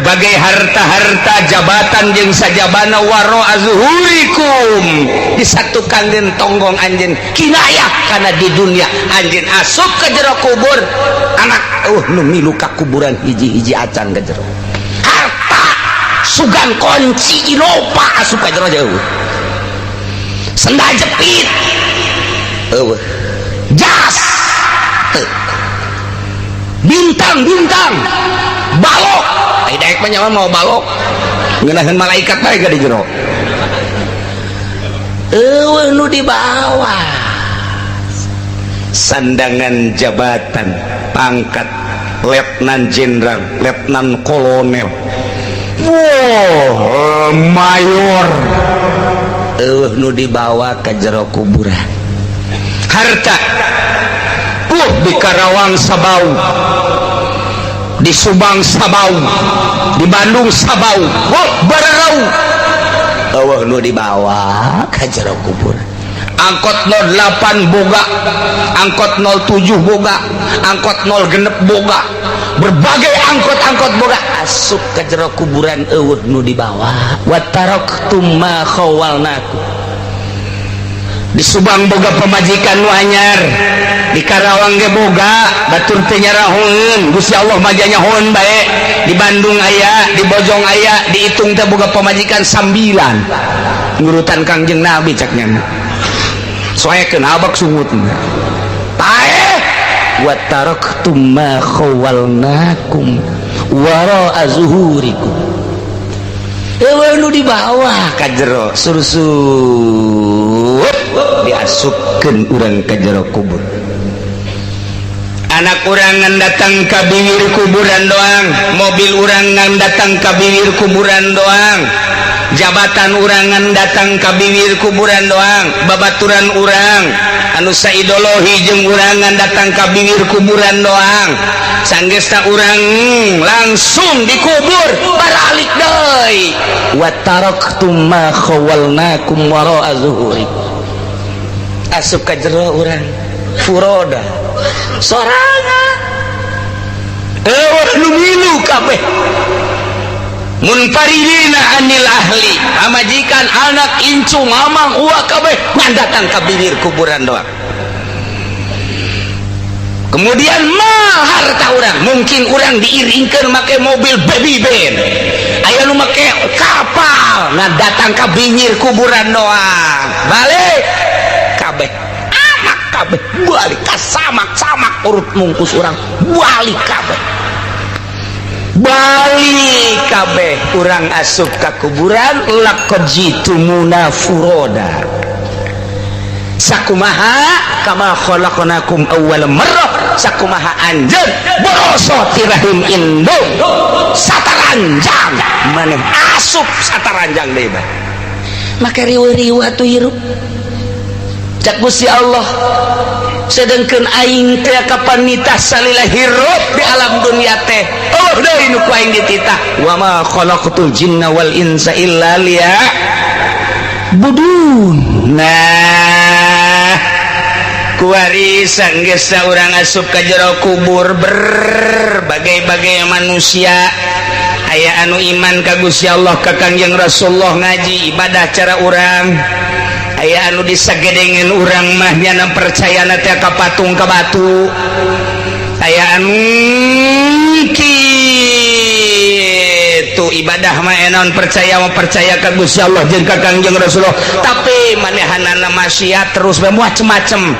Berbagai harta-harta, jabatan jeung sajabana, waro azhurikum, disatukan den tonggong anjeun, kinayah kana di dunia. Anjeun asup ke jero kubur, anak nu milu ka kuburan hiji-hiji acan ke jero. Harta sugan kunci Innova asup ka jero jauh, sendal jepit eueuh, jas teu, bintang-bintang balok. Ai daek mah nyawa mau balok ngeunaheun malaikat bae ga di jero. Eueuh nu dibawa. Sandangan jabatan, pangkat letnan jenderal, letnan kolonel, wow, mayor, eueuh nu dibawa ke jero kuburan. Harta di Karawang sabau, di Subang sabau, di Bandung sabau, oh, bararau, eueuh nu dibawa ke jero kubur. Angkot 08 boga, angkot 07 boga, angkot 0 genep boga, berbagai angkot-angkot boga, asup ke jero kuburan eueuh nu dibawa. Wa taraktum ma khawalnakum. Di Subang boga pamajikan nu anyar, di Karawang ge boga, batur teh nyarahoeun, Gusti Allah mah nyahoeun bae. Di Bandung aya, di Bojong aya, dihitung teh boga pamajikan sambilan, ngurutan Kangjeng Nabi cak nya, soekeun abak sungut paeh. Wa taraktum ma khawalnakum wara zuhurikum, eueuh nu dibawa ka jero. Surusut diasupkeun urang ka jero kubur. Anak urang ngan datang ka bibir kuburan doang, mobil urang ngan datang ka bibir kuburan doang, jabatan urang ngan datang ka bibir kuburan doang, babaturan urang anu saideologi jeung urang ngan datang ka bibir kuburan doang. Sanggeusna urang langsung dikubur, baralik deui. Wa taraktum ma khawalnakum wara'a zuhurikum. Asup ka jero urang furoda, sorangan, eueuh nu milu kabeh. Munfaridina anil ahli, pamajikan, anak, incu, mamang, uwa, kabeh ngan datang ka bibir kuburan doang. Kemudian mah harta urang, mungkin urang diiringkeun make mobil baby band, aya nu make kapal, nah datang ka bibir kuburan doang, balik kabeh. Anak kabeh balik ka samak-samak, urut mungkus urang balik kabeh, balik kabeh. Urang asup ka kuburan, laqad jitumuna furoda, sakumaha kama khalaqnakum awwal marrah, sakumaha anjeun borosot ti rahim indung sataranjang, maneh asup sataranjang deui bae. Make riweuh-riweuh atuh hirup. Cak Gusti Allah, sedangkan aing teh kapan nitah salila hirup di alam dunia teh, oh deui nu ku aing dititah, wa ma khalaqtul jinna wal insa illa liya'budun. Nah, kuari sanggeus urang asup ka jero kubur, berbagai-bagai manusia aya anu iman ka Gusti Allah, ka Kangjeng Rasulullah, ngaji, ibadah cara urang, aya anu disagedengeun urang mah nyana percayana teh ka patung, ka batu, aya anu kitu ibadah mah enon percaya mah percaya ka Gusti Allah jeung ka Kangjeng Rasulullah, tapi manehanana maksiat terus bae, macem-macem.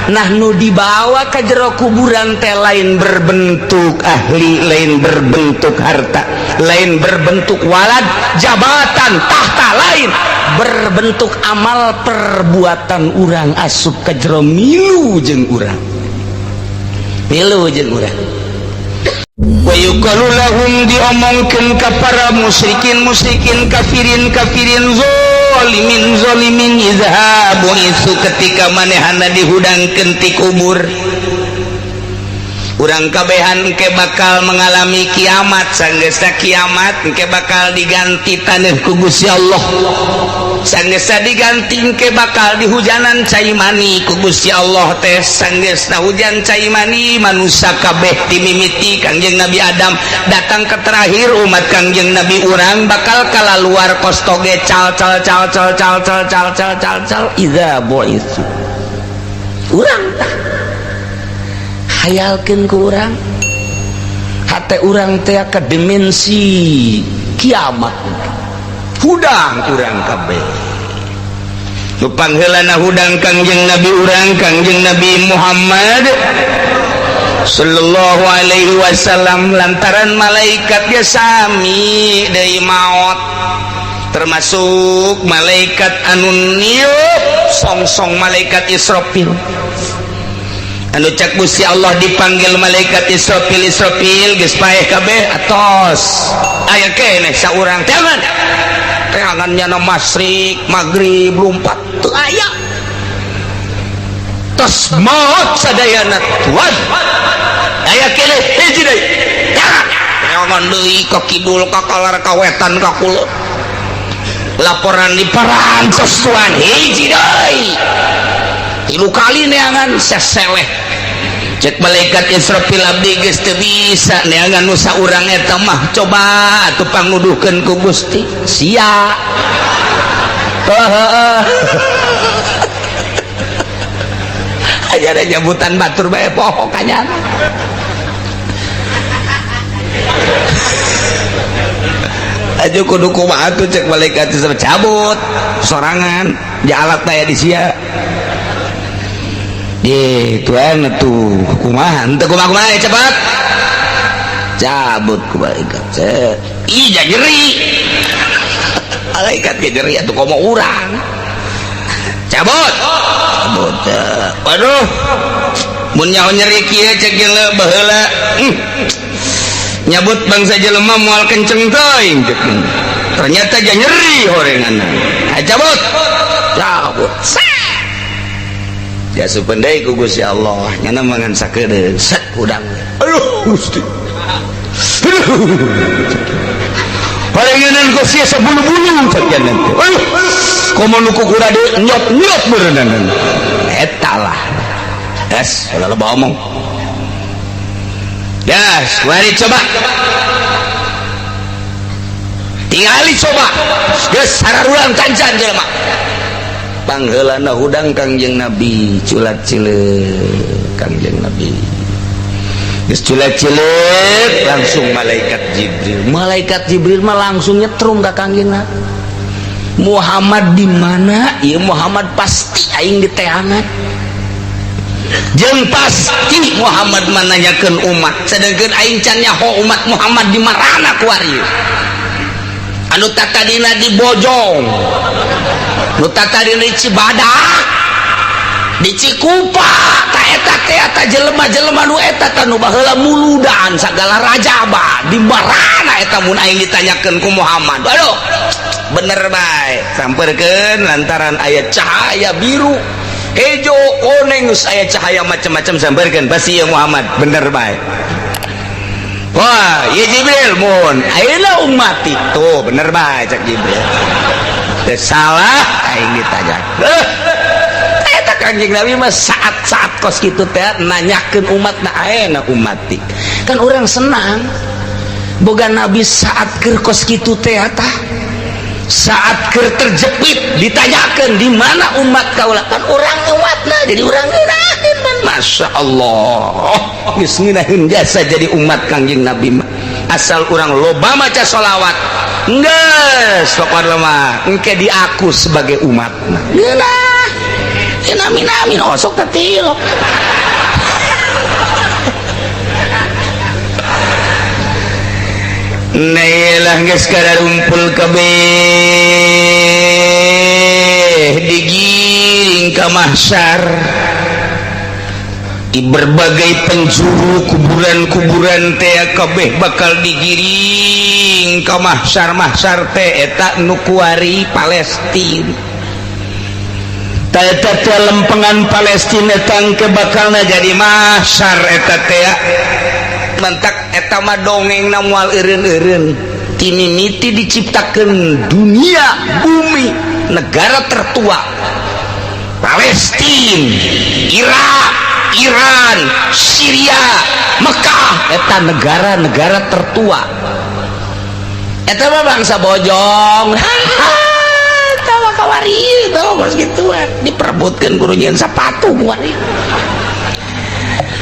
Nah, nu dibawa ke jero kuburan teh lain berbentuk ahli, lain berbentuk harta, lain berbentuk walad, jabatan, tahta, lain berbentuk amal perbuatan urang asup ke jero milu jeung urang, milu jeung urang. Wa yuqalu lahum, diomongkeun ka para musyrikin musyrikin, kafirin kafirin, zalimin zalimin, izhabu, isu ketika manehana dihudangkeun ti kubur. Urang kabehan engke bakal mengalami kiamat, sanggeusna kiamat engke bakal diganti taneuh ku Gusti Allah. Sanggeusna diganti engke bakal dihujanan cai mani ku Gusti Allah teh. Sanggeusna hujan cai mani manusia kabeh timimiti Kangjeng Nabi Adam datang ke terakhir umat Kangjeng Nabi urang bakal kalaluar kos toge cal cal cal cal cal cal cal cal cal cal idza bu'itsu. Urang tah hayalkeun ku urang hate urang teh ka dimensi kiamat hudang urang kabeh. Nu pangheulana hudang Kangjeng Nabi urang Kangjeng Nabi Muhammad sallallahu alaihi wasallam lantaran malaikat ge sami deui maot, termasuk malaikat anu niup songsong malaikat Israfil. Anu cak Gusti Allah dipanggil malaikat Israfil, Israfil geus paeh kabeh atos aya keneh saurang teangan teangan nyana masyrik maghrib lumpat teu aya tos maot sadayana tuan aya keneh hiji deui teangan teangan deui ka kidul ka kalar ka wetan ka kulon laporan di parantos tuan hiji deui tilu kali neangan seseleh. Cek malaikat Israfil abdi geus teu bisa neangan nu saurang eta mah, coba atuh panguduhkeun ku Gusti sia. Aja ada nyebutan batur bae poho kanyana. Aja kudu kumaha atuh cek malaikat Israfil cabut sorangan ja alat aya di sia. Di tuan tuh kumaha henteu kumaha cepat cabut ku malaikat. Ih ja nyeri malaikat ge nyeri atuh komo urang cabut cabut. Waduh mun nyaho nyeri kieu cek jeung baheula nyabut bangsa jelema moal kenceng teuing cek ternyata ja nyeri horenganna. Cabut cabut diasupan deui ku Gusti Allah nyana mangan sakedeung set hudang. Aduh Gusti aduh palingan ku sia sabulu-bulu cek jan teh. Aduh komo nu kukura deui nyot-nyot beureunan eta lah. Es ulah loba omong. Gas mari coba tingali coba geus sararulang cancan jelema. Pangheulana hudang Kangjeng Nabi culat cileuk Kangjeng Nabi geus culat cileuk langsung malaikat Jibril. Malaikat Jibril mah langsung nyetrum ka Kangjeng Nabi. Muhammad di mana? Ieu Muhammad pasti aing diteangan. Jeung pasti Muhammad mananyakeun umat sedengkeun aing can nyaho umat Muhammad di marana kuari. Anu tatadina di Bojong, nu tatadina di Cibadak, di Cikupa, ta eta teh eta jelema-jelema nu eta teh nu baheula muludan sagala rajaba di marana eta mun aing ditanyakeun ku Muhammad. Aduh, bener bae. Sampeurkeun lantaran aya cahaya biru, hejo, koneng, geus aya cahaya macam-macam sampeurkeun pasti ieu Muhammad, bener bae. Wah, ya Jibril mun ayeuna umat itu bener bae cak Jibril. Teu salah aing ditanya. Eta Kangjeng Nabi mah saat-saat kos kitu teh nanyakeun umatna ayeuna umat. Kan urang senang boga nabi saat keur kos kitu teh tah. Saat keur terjepit ditanyakeun di mana umat kaula kan urang umatna jadi urang ngeunaheun man. Masya Allah geus ngeunaheun jasa jadi umat Kangjeng Nabi mah. Asal urang loba maca sholawat geus pokona mah engke diaku sebagai umatna. Ngeunah amin amin osok teh tilok. Nailah geus kararumpul kabeh digiring ka mahsyar di berbagai penjuru kuburan-kuburan teh kabeh bakal digiring ka mahsyar-mahsyar teh eta nu kuari Palestina. Tah, eta teh lempengan Palestina tangke bakalna jadi mahsyar eta teh. Mentak eta mah dongeng na moal eureun-eureun. Ti mimiti diciptakeun dunia, bumi, negara tertua Palestina, Irak, Iran, Syria, Mekah, eta negara-negara tertua. Eta mah bangsa bojong. Eta mah kawari itu kos gituan diperebutkeun kudu nyieun sapatu kuari.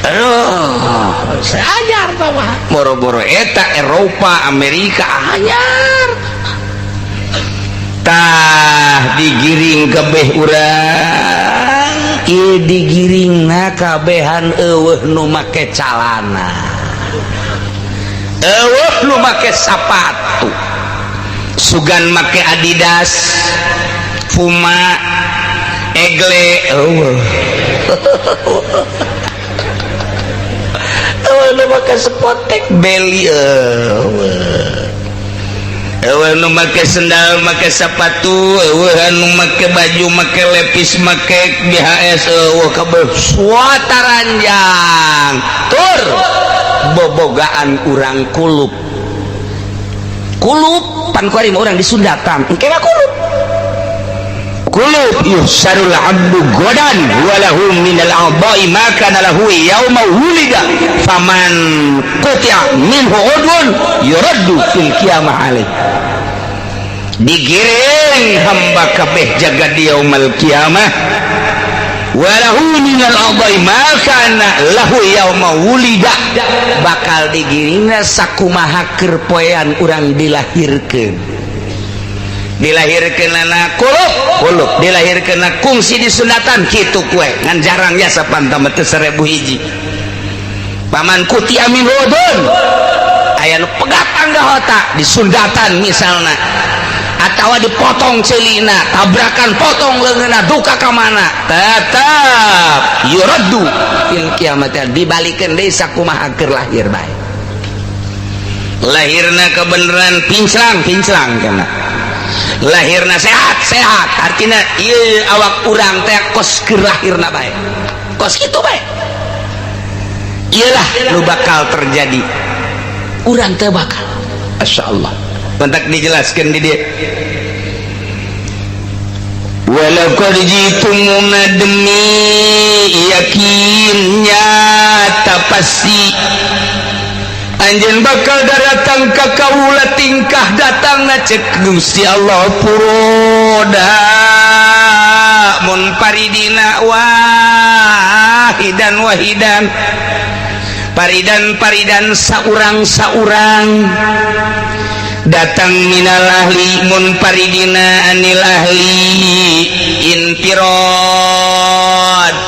Aduh, anyar tah mah. Boro-boro eta Eropa, Amerika anyar. Tah, digiring kabeh urang. Ieu digiringna kabehan, euweuh nu make calana. Euweuh nu make sapatu. Sugan make Adidas, Puma, Egle, euweuh. Euweuh nu make Spotek, Beli, euweuh. Euweuh nu make sendal, make sepatu, euweuh anu make baju, make lepis, make BHS, euweuh, kabeh suataranjang. Tur bobogaan urang kulup. Kulup pan kuari mah urang disundatan. Engke mah kulup. Kulup yuhsyarul abdu godan walahu minal a'dha'i ma kana lahu yauma wulida, faman quti'a minhu udwun yuraddu fil qiyamah alaih. Digiring hamba kabeh jaga di yaumal qiyamah, walahu minal a'dha'i ma kana lahu yauma wulida, bakal digiringna sakumaha keur poean urang dilahirkeun. Dilahirkeun anak kulup, kulup dilahirkeun, kungsi disunatan kitu kue, ngan jarang ya, sapan teh 1000 hiji. Paman quti'a minhu udwun, aya nu pegat anggota disundatan misalna, atau dipotong celina, tabrakan potong leungeunna, duka ka mana, tetap yuraddu fil kiamat, dibalikeun deui sakumaha keur lahir bae. Lahirna kebenaran pinclang pinclang, kana lahirna sehat sehat, artinya ieu awak urang teh kos keur lahirna bae, kos kitu bae. Iyalah nu bakal terjadi, urang teh bakal, Masya Allah. Mentak dijelaskan di dia, walaqad jitumuna, demi yakin nyata pasti anjeun bakal datang ka kaula. Tingkah datang cek Gusti Allah, furoda munfaridina, wahidan wahidan, paridan paridan, saurang saurang datang, minal ahli munfaridina anil ahli, infirod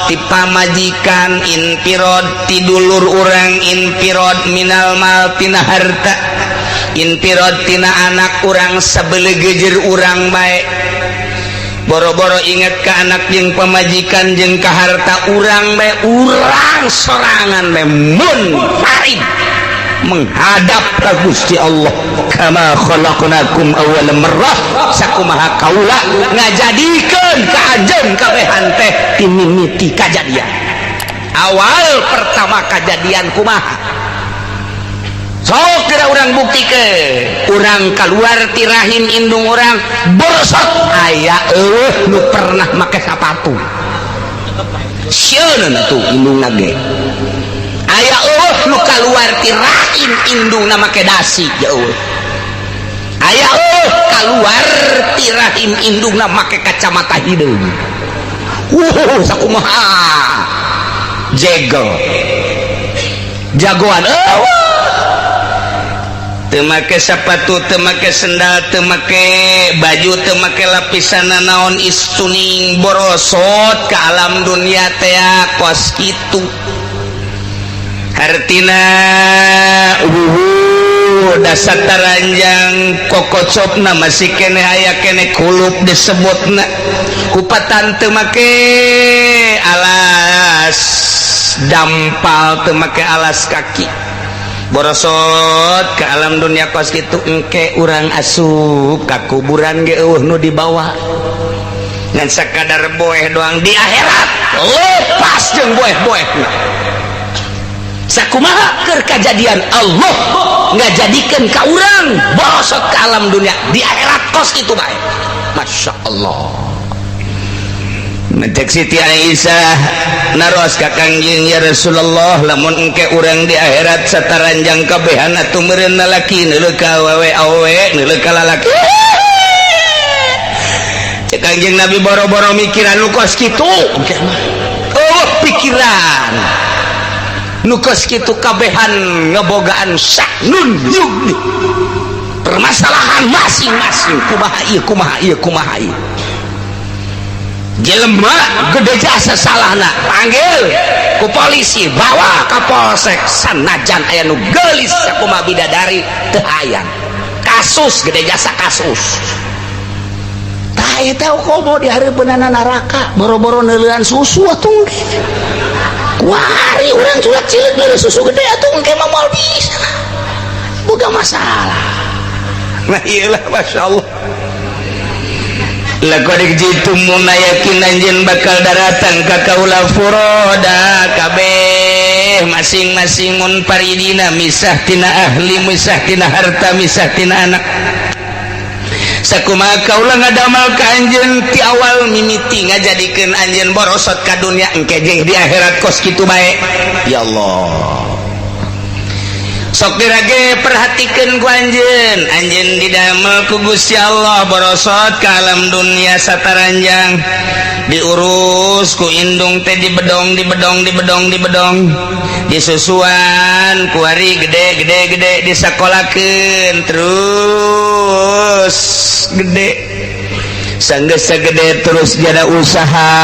ti pamajikan, infirod ti dulur urang, infirod minal mal tina harta, infirod tina anak urang, sabelegejer urang bae. Boro-boro inget ke anak jeung pamajikan jeung ka harta urang bae, urang sorangan bae munfarid menghadap ka Gusti Allah. Kama khalaqnakum awwala marrah, sakumaha kaula ngajadikeun ka anjeun kabehan teh ti mimiti kajadian awal pertama. Kajadian kumaha? Sok kira urang buktikeun, urang keluar ti rahim indung urang borosot, aya euweuh nu pernah make sapatu? Sieun tuh indungna ge. Aya euweuh nu kaluar ti rahim indungna make dasi? Jauh. Aya euweuh kaluar ti rahim indungna make kacamata hideung? Sakumaha jegel jagoan, euweuh. Teu make sepatu, teu make sendal, teu make baju, teu make lapisan naon, istuning borosot ke alam dunia teh kos kitu. Hartina dasar taranjang kokocopna masih kene aya kene, kulup disebutna. Kupatan teu make alas dampal, teu make alas kaki, borosot ke alam dunia kos kitu. Engke urang asup ka kuburan ge euweuh nu dibawa. Ngan sakadar boeh doang. Di akhirat lepas jeung boeh-boeh. Sakumaha keur kajadian Allah ngajadikeun ka urang borosot ke alam dunia, di akhirat kos itu bae. Masya Allah. Cek Siti Aisyah naros ka Kangjeng, "Ya Rasulullah, lamun engke urang di akhirat sataranjang kabehan atuh meureun lalaki neuleuh ka awewe, awewe neuleuh ka lalaki." Cek Kangjeng Nabi, "Boro-boro mikiran nu kos kitu, engke mah oh pikiran nu kos kitu, kabehan ngebogaan sya'nun yughnih, permasalahan masing-masing, kumaha ieu, kumaha ieu, kumaha ieu." Jelema gede jasa salahna panggil ku polisi, bawa ke polsek, sanajan aya nu geulis sakumaha bidadari teu hayang, kasus gede jasa, kasus. Tah, eta komo di hareupeunana neraka, boro-boro neuleuan susu atuh. Kuari urang culak cilik neuleuh susu gede atuh, engke mah moal bisa boga masalah. Nah, iyalah, Masya Allah. Laqad jitumuna, yakin anjeun bakal daratang ka kaula, furoda, kabeh masing-masing, munfaridina, misah tina ahli, misah tina harta, misah tina anak. Sakumaha kaula ngadamal ka anjeun ti awal mimiti ngajadikeun anjeun borosot ka dunya, engke jeung di akhirat kos kitu bae. Ya Allah, sok dirage perhatikan ku anjeun. Anjeun didamel ku Gusti Allah borosot ka alam dunia sataranjang, diurus ku indung teh, dibedong, dibedong, dibedong, dibedong, disusuan, kuari gede gede gede, disakolakeun, terus gede. Sanggeus gede terus jada usaha.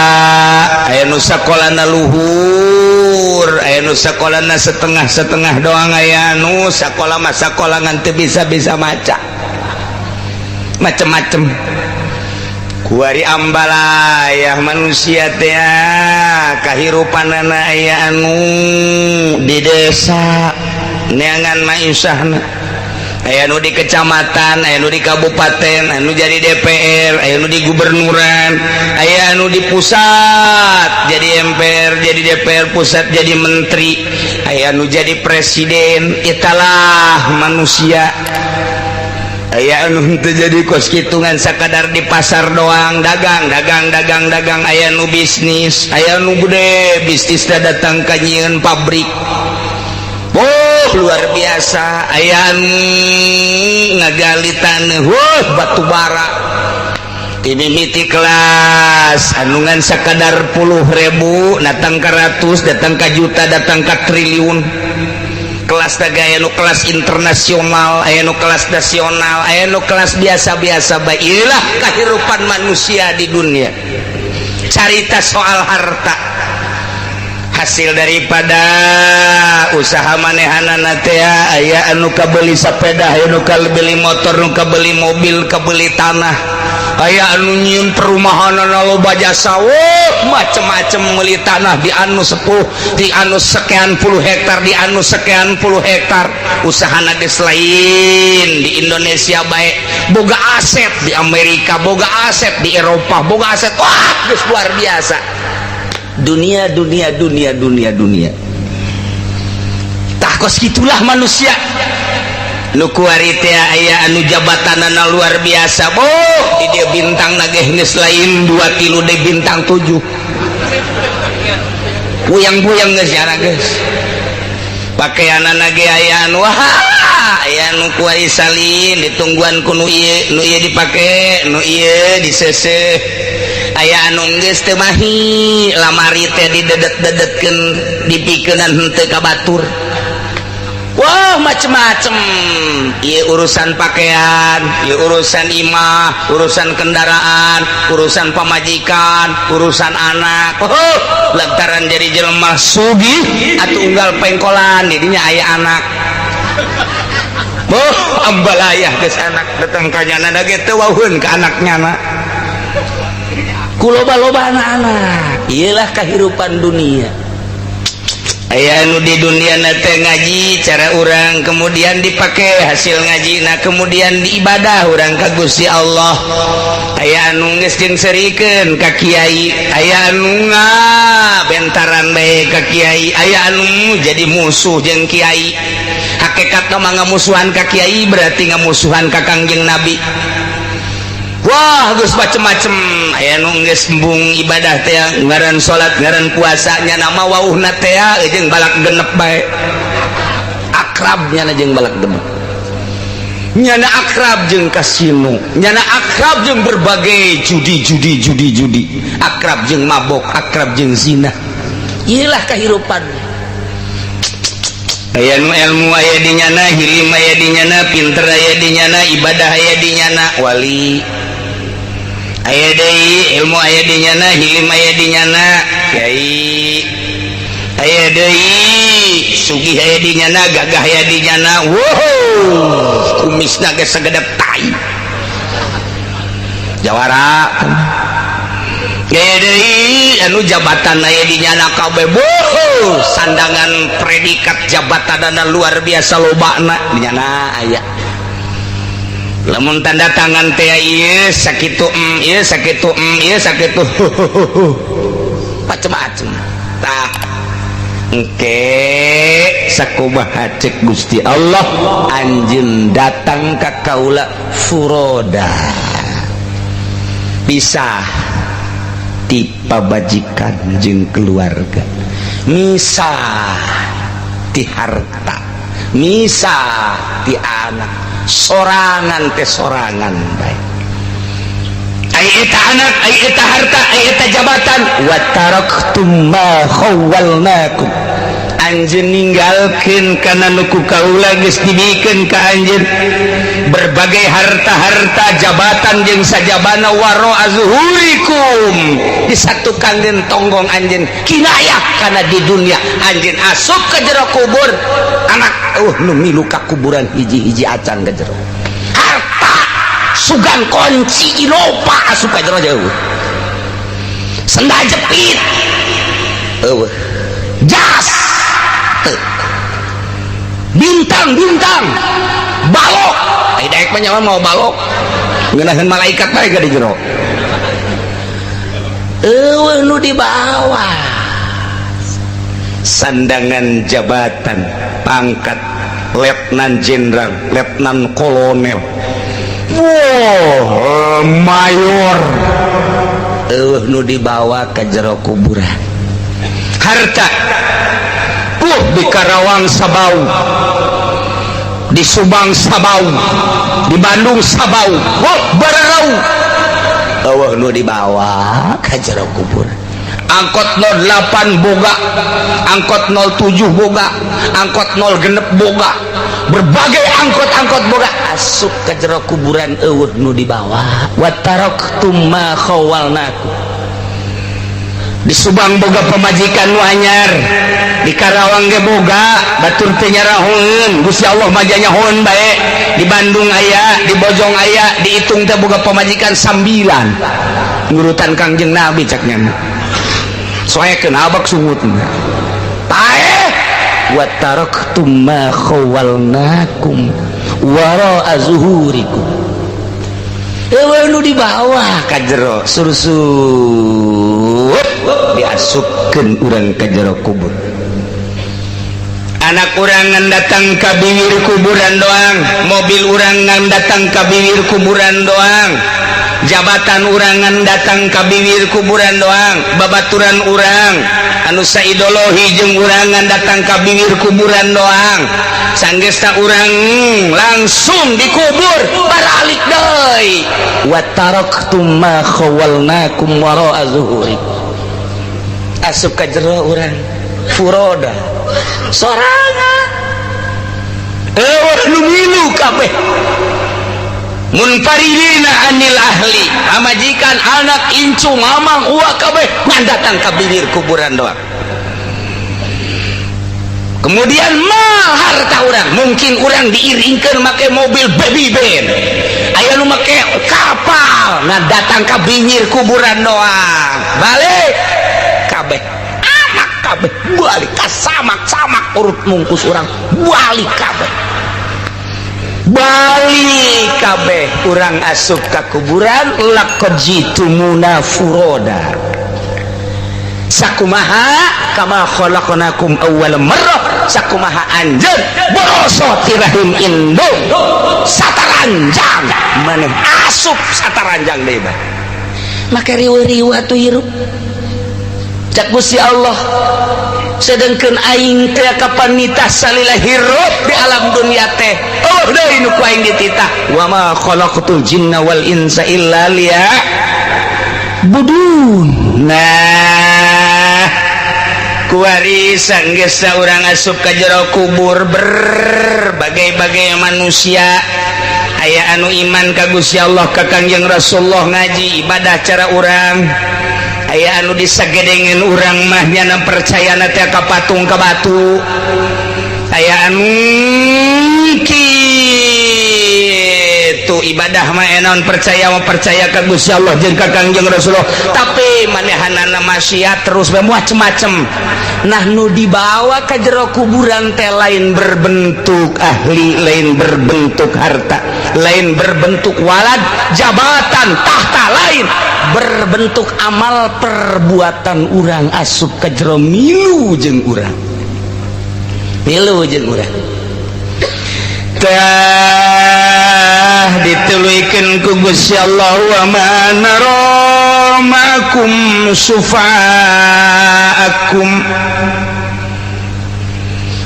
Aya nu sakolana luhur, aya nu sakolana setengah-setengah doang, aya nu sakola mah sakola ngan teu bisa-bisa maca, macem-macem. Kuari ambalayah manusia teh kahirupanana. Aya anu di desa neangan maisahna, aya nu di kecamatan, aya nu di kabupaten, anu jadi DPR, aya nu di gubernuran, aya anu di pusat jadi MPR, jadi DPR pusat, jadi menteri, aya nu jadi presiden. Itulah manusia. Aya anu henteu jadi kos kitungan, sakadar di pasar doang, dagang, dagang, dagang, dagang. Aya nu bisnis, aya nu gede bisnisna, datang ka nyieun pabrik. Oh, luar biasa. Aya ngagali tanah, wuh, batu bara. Mimiti kelas anu ngan sakadar puluh ribu, datang ke ratus, datang ke juta, datang ke triliun. Kelas daga aya nu kelas internasional, aya nu kelas nasional, aya nu kelas biasa-biasa. Baiklah, kehidupan manusia di dunia, carita soal harta hasil daripada usaha manehanana teh. Aya anu kabeli sepeda, aya nu kabeli motor, nu kabeli mobil, kabeli tanah, aya anu nyieun perumahan loba jasa, oh, macem-macem, meuli tanah di anu sepuh, di anu sekian puluh hektar, di anu sekian puluh hektar. Usahana geus lain di Indonesia baik, boga aset di Amerika, boga aset di Eropa, boga aset, wah, geus luar biasa. Dunia, dunia, dunia, dunia, dunia. Tah, kos gitulah manusia. Nu kuari teh aya anu jabatanana luar biasa. Oh, di dia bintang nageh geus lain dua, tilu de, bintang tujuh. Puyang-puyang geus jara, geus pakaianana ge aya anu, wah, aya nu kuari salin, ditungguan ku nu ieu, nu ieu dipake, nu ieu diseuseuh. Aya anu geus teu mahi, lamari teh didedet-dedetkeun, dipikeunan henteu ka batur. Wah, macem-macem. Ieu urusan pakaian, ieu urusan imah, urusan kendaraan, urusan pamajikan, urusan anak. Oh, lantaran jadi jelema sugih atau unggal pengkolan didinya aya anak. Oh, ambalayah geus anak datang ka nyana ge teu wauheun ka anaknya na. Ku loba-loba anak-anak. Iyalah kehidupan dunia. Aya nu di dunia teh ngaji cara urang, kemudian dipakai hasil ngaji. Nah, kemudian diibadah urang ka Gusti Allah. Aya anu geus jeung serikeun ka kiai, aya anu bentaran bae ka kiai, aya anu jadi musuh jeung kiai. Hakikat mah ngamusuhan ka kiai berarti ngamusuhan ka Kangjeng Nabi. Wah, geus macem-macem. Aya nu geus embung ibadah teh, ngaran salat, ngaran puasanya, nama wauhna teh jeung balak genep bae. Akrabnya jeung balak genep, nyana akrab jeung kasino, nyana akrab jeung berbagai judi judi judi judi, akrab jeung mabok, akrab jeung zina. Inilah kehidupan. Aya nu ilmu aya di nyana, hilim aya di nyana, pinter aya di nyana, ibadah aya di nyana, wali aya deui. Ilmu aya di nyana, hilim aya di nyana, kiai aya deui, sugih aya di nyana, gagah aya di nyana. Wow, kumisna ge sagede tai jawara. Aya deui anu jabatan aya di nyana kabeh, boh, sandangan predikat jabatan luar biasa lobana di nyana aya. Lamun tanda tangan teh ieu sakitu, ieu sakitu, ieu sakitu, macem-macem. Tah, engke sakumaha cek Gusti Allah, anjeun datang ka kaula furoda, pisah ti pabajikan jeung keluarga, misah ti harta, misah ti anak, sorangan teh sorangan bae. Ai eta anak, ai eta harta, ai eta jabatan, wa taraktum ma khawwalnakum, anjeun ninggalkeun kana nu ku kaula geus dibikeun ka anjeun, berbagai harta-harta, jabatan jeung sajabana, waro azhurikum, disatukan den tonggong anjeun, kinayah kana di dunia. Anjeun asup ke jero kubur, anak nu milu ka kuburan hiji-hiji acan ke jero, harta sugan kunci Innova asup ka jero jauh, sendal jepit eueuh, jas teu, bintang-bintang balok. Ai daek mah nyawa mau balok ngeunaheun malaikat bae di jero, eueuh nu dibawa. Sandangan jabatan pangkat letnan jenderal, letnan kolonel, wow, mayor, eueuh nu dibawa ke jero kuburan. Harta di Karawang sabau, di Subang sabau, di Bandung sabau, wow, bararau, eueuh nu dibawa ke jero kubur. Angkot 08 boga, angkot 07 boga, angkot 0 genep boga, berbagai angkot-angkot boga, asup ke jero kuburan eueuh nu dibawa. Wa taraktum ma khawalnakum. Di Subang boga pamajikan nu anyar, di Karawang ge boga, batur teh nyarahoeun, Gusti Allah mah nyahoeun bae. Di Bandung aya, di Bojong aya, dihitung teh boga pamajikan 9, ngurutan Kangjeng Nabi cak nya, soekeun abak sungut tae. Wa taraktum ma khawalnakum wara zuhurikum, eueuh nu dibawa ka jero, sursut diasupkeun urang ka jero kubur. Anak urang ngan datang ka bibir kuburan doang, mobil urang ngan datang ka bibir kuburan doang, jabatan urang ngan datang ka bibir kuburan doang, babaturan urang anu saideologi jeung urang ngan datang ka bibir kuburan doang. Sanggeusna urang langsung dikubur, baralik deui. Wa taraktum ma khawalnakum wara'a zuhurikum, asup ka jero urang furoda, sorangan, eueuh nu milu kabeh, munfaridina anil ahli, pamajikan, anak, incu, mamang, uwa, kabeh ngan datang ka bibir kuburan doang. Kemudian mal harta urang, mungkin urang diiringkan make mobil baby band, aya nu make kapal, nah datang ka bibir kuburan doang, balik kabeh. Anak Kabeh balik ka samak-samak, urut mungkus urang balik kabeh, balik kabeh. Urang asup ka kuburan, laqad jitumuna furoda, sakumaha kama khalaqnakum awwal marrah, sakumaha anjeun borosot ti rahim indung sataranjang, maneh asup sataranjang deui bae. Maka riweuh-riweuh atuh hirup. Cak Gusti Allah, sedangkan aing teh kapan nitah salila hirup di alam dunia teh, oh deui nu ku aing dititah, wa ma khalaqtul jinna wal insa illa liya'budun. Nah, kuari sanggeus urang asup ka jero kubur, berbagai-bagai manusia aya anu iman ka Gusti Allah, ka Kangjeng Rasulullah, ngaji, ibadah cara urang, aya anu disagedengen urang mah nyana percaya teh ka patung, ka batu, aya anu kitu ibadah mah enon percaya mah percaya ka Gusti Allah jeung ka Kangjeng Rasulullah, tapi manehanana maksiat terus bae, macem-macem. Nah, nu dibawa ke jero kuburan teh lain berbentuk ahli, lain berbentuk harta, lain berbentuk walad, jabatan, tahta, lain berbentuk amal perbuatan urang asup ke jero milu jeung urang, milu jeung urang. Tah, dituluykeun ku Gusti Allah, wa ma nara ma'akum syufa'akum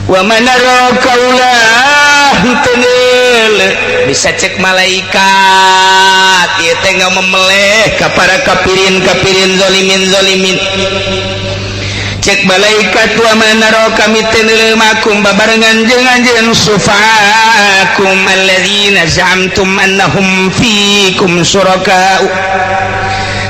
wa ma nara kaulah tenel bisa. Cek malaikat ieu teh memeleh ka para kafirin kafirin, zalimin zalimin. Cek malaikat, wa ma nara, kami teu ma'akum, babarengan jeung anjeun, syufa'akum alladzina za'amtum annahum fikum syuraka'u,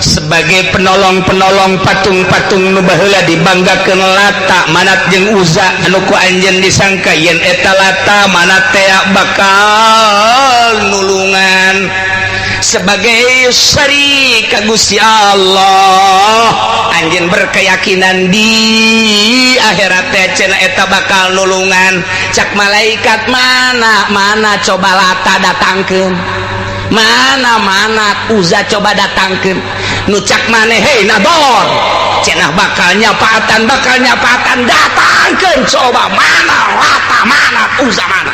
sebagai penolong-penolong patung-patung nu baheula dibanggakeun, Lata, Manat jeung Uza, anu ku anjeun disangka yen eta Lata, Manat teh bakal nulungan sebagai syarik ka Gusti Allah. Anjeun berkeyakinan di akhirat teh cenah eta bakal nulungan. Cak malaikat, mana mana, coba Lata datangkeun, mana mana Uza, coba datangkeun, nu cak maneh, hei nador, cenah bakal nyapaatan, bakal nyapaatan, datangkeun coba, mana Lata, mana Uza, mana.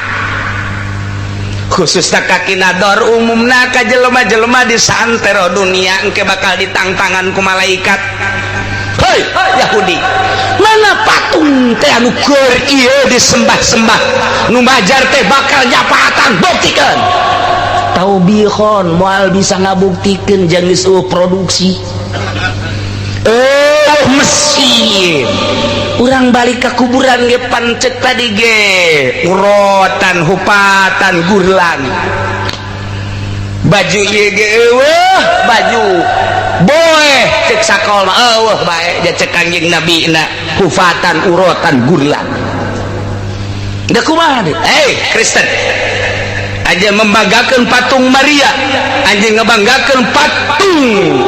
Khususnya kaki nador, umumna ka jelema-jelema di santero dunia, engke bakal ditangtangan ku malaikat. Hei Yahudi, mana patung teh anu keur ieu disembah-sembah, nu majar teh bakal nyapaatan, buktikan. Taubihon moal bisa ngabuktikeun, jangan geus produksi eh mesin. Urang balik ke kuburan ge pancet tadi ge urotan, hupatan, gurlan, baju ieu ge eueuh, baju boe cek sakol mah eueuh bae. Ja cek Kanjeng Nabi na hufatan, urotan, gurlan. Da kumaha deui? Eh Kristen aja membanggakan patung Maria, anjing ngebanggakan patung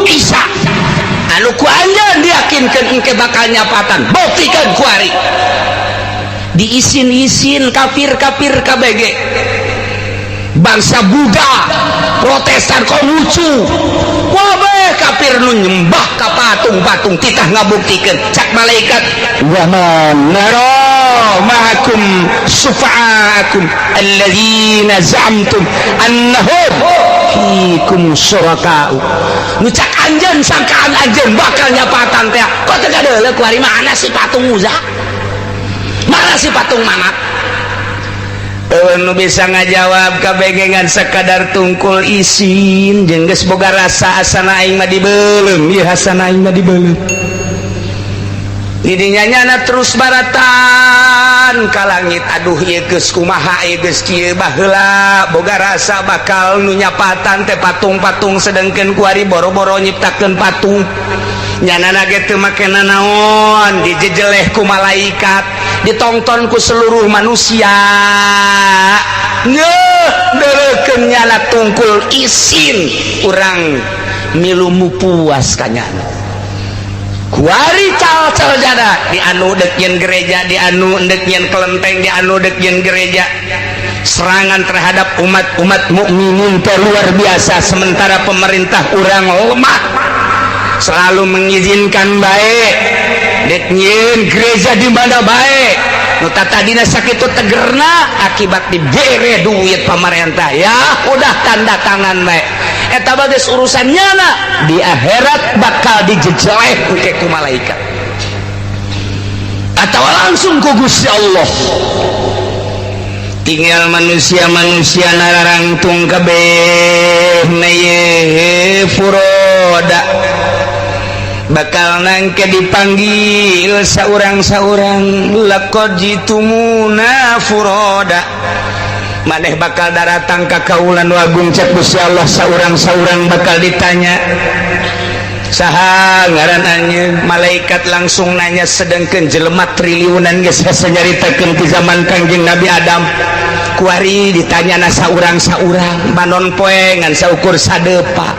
Isa anu ku anjeun diyakinkan engke bakal nyapatan, buktikan kuari. Diisin-isin kafir-kafir KBG, bangsa Buddha, Protestan, Konghucu, kabeh kafir nu nyembah ka patung-patung titah ngabuktikeun. Cak malaikat, wa ma nara ma'akum syufa'akum alladzina za'amtum annahum fikum syuraka'u. Nu cak anjeun, sangkaan anjeun bakal nyapatan teh, kok teu kadeuleu kuari? Mana si patung Uza, mana si patung Manat? Nu bisa ngajawab kabegengan sekadar tungkul isin jeung geus boga rasa asana aing mah dibeuleum ieu, asana aing mah dibeuleum. Didinya nyana terus baratan ka langit, aduh ieu geus kumaha ieu, geus kieu. Baheula boga rasa bakal nu nyapatan teh patung-patung, sedengkeun kuari boro-boro nyiptakeun patung, nyana ge teu make nanaon, dijejeleh ku malaikat, ditonton ku seluruh manusia. Ngeuh deurekeun nyana tungkul isin, urang milu puas kanyana. Kuari cal-cal jada di anu dek nyieun gereja, di anu dek nyieun kelenteng, di anu dek nyieun gereja. Serangan terhadap umat-umat mukminin teh luar biasa, sementara pemerintah urang lemah, selalu mengizinkan baik dek nyieun gereja di mana baik. Nu tadina sakitu tegerna, akibat dibere duit pemerintah, ya udah tanda tangan baik. Eta bagus urusan nyana di akhirat bakal dijejeleh ke ku malaikat atau langsung ku Gusti Allah. Tinggal manusia-manusia nararangtung kabeh na ye furoda, bakal nangke dipanggil saurang-saurang. Laqad jitumuna furoda, maneh bakal daratang ka kaula nu agung, cek Gusti Allah. Saurang-saurang bakal ditanya, saha ngaran anjeun? Malaikat langsung nanya, sedangkan jelema triliunan geus hese nyaritakeun di zaman Kangjeng Nabi Adam. Kuari ditanya na saurang-saurang, panon poe ngan saukur sadepa.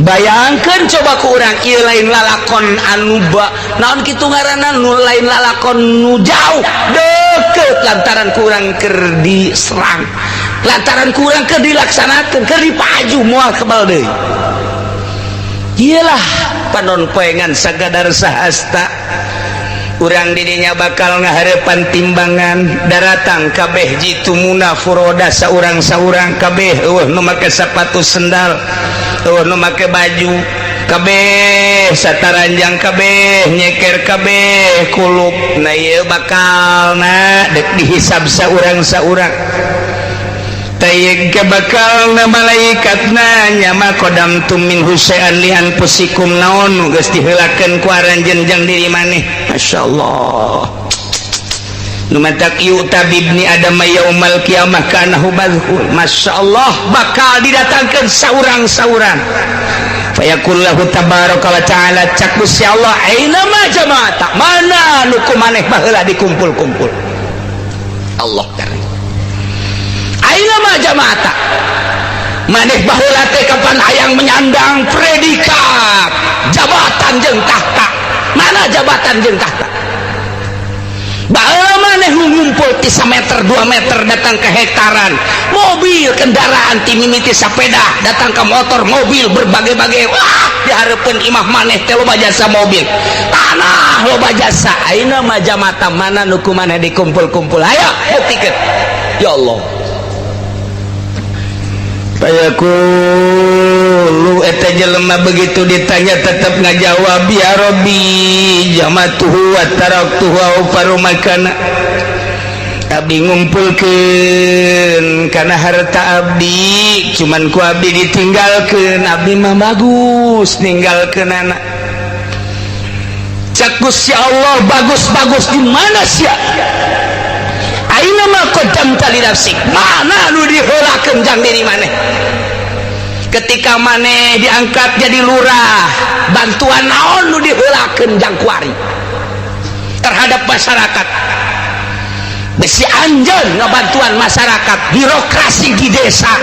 Bayangkan coba ku urang, ieu lain lalakon anu ba naon kitu ngaranna, nu lain lalakon nu jauh, deket, lantaran ku urang keur diserang, lantaran ku urang keur dilaksanakeun, keur dipaju, moal kebal deui. Iyalah, panon poe ngan sagadar sahasta. Urang didinya bakal ngaharepan timbangan, daratang kabeh. Jitumuna furoda, saurang-saurang kabeh, euweuh nu make sepatu sendal, euweuh nu make baju, kabeh sataranjang, kabeh nyeker, kabeh kulup. Nah, ieu bakal na dek dihisab saurang-saurang. Tayyib ke bakal na malaikat nanya, ma qaddamtum minhu syai'an li anfusikum, naon nu geus diheulakeun ku aranjeun jang diri maneh? Masyaallah, nu matak yu'ta bibni adam yaumal qiyamah kanahu madhul. Masyaallah, bakal didatangkeun saurang-saurang. Fayaqul lahu tabaraka wa ta'ala, cak Gusti Allah, aina ma jama'ata, mana nu ku maneh baheula dikumpul-kumpul? Allah karim. Aina ma jama'ata, maneh baheula teh kapan hayang menyandang predikat jabatan jeung tahta, mana jabatan jeung tahta? Baheula maneh nu ngumpul ti meter 2 meter datang ke hektaran, mobil, kendaraan, ti mimiti sepeda datang ke motor, mobil berbagai-bagai. Wah, dihareupeun imah maneh teh loba jasa mobil, tanah loba jasa. Aina ma jama'ata, mana nu ku maneh dikumpul-kumpul? Ayo buktikeun. Ya Allah. Fayaqulu, eta jelema begitu ditanya tetap ngajawab, ya Rabbi, jama'tuhu wa taraktuhu awfaru makana. Abdi ngumpulkeun kana harta abdi, cuman ku abdi ditinggalkeun, abdi mah bagus ninggalkeun anak. Cak Gusti Allah, bagus-bagus di mana sia? Aina ma qaddamta li nafsik, mana nu diheulakeun jang diri maneh? Ketika maneh diangkat jadi lurah, bantuan naon nu diheulakeun jang kuari terhadap masyarakat? Besi anjeun ngabantuan masyarakat, birokrasi di desa,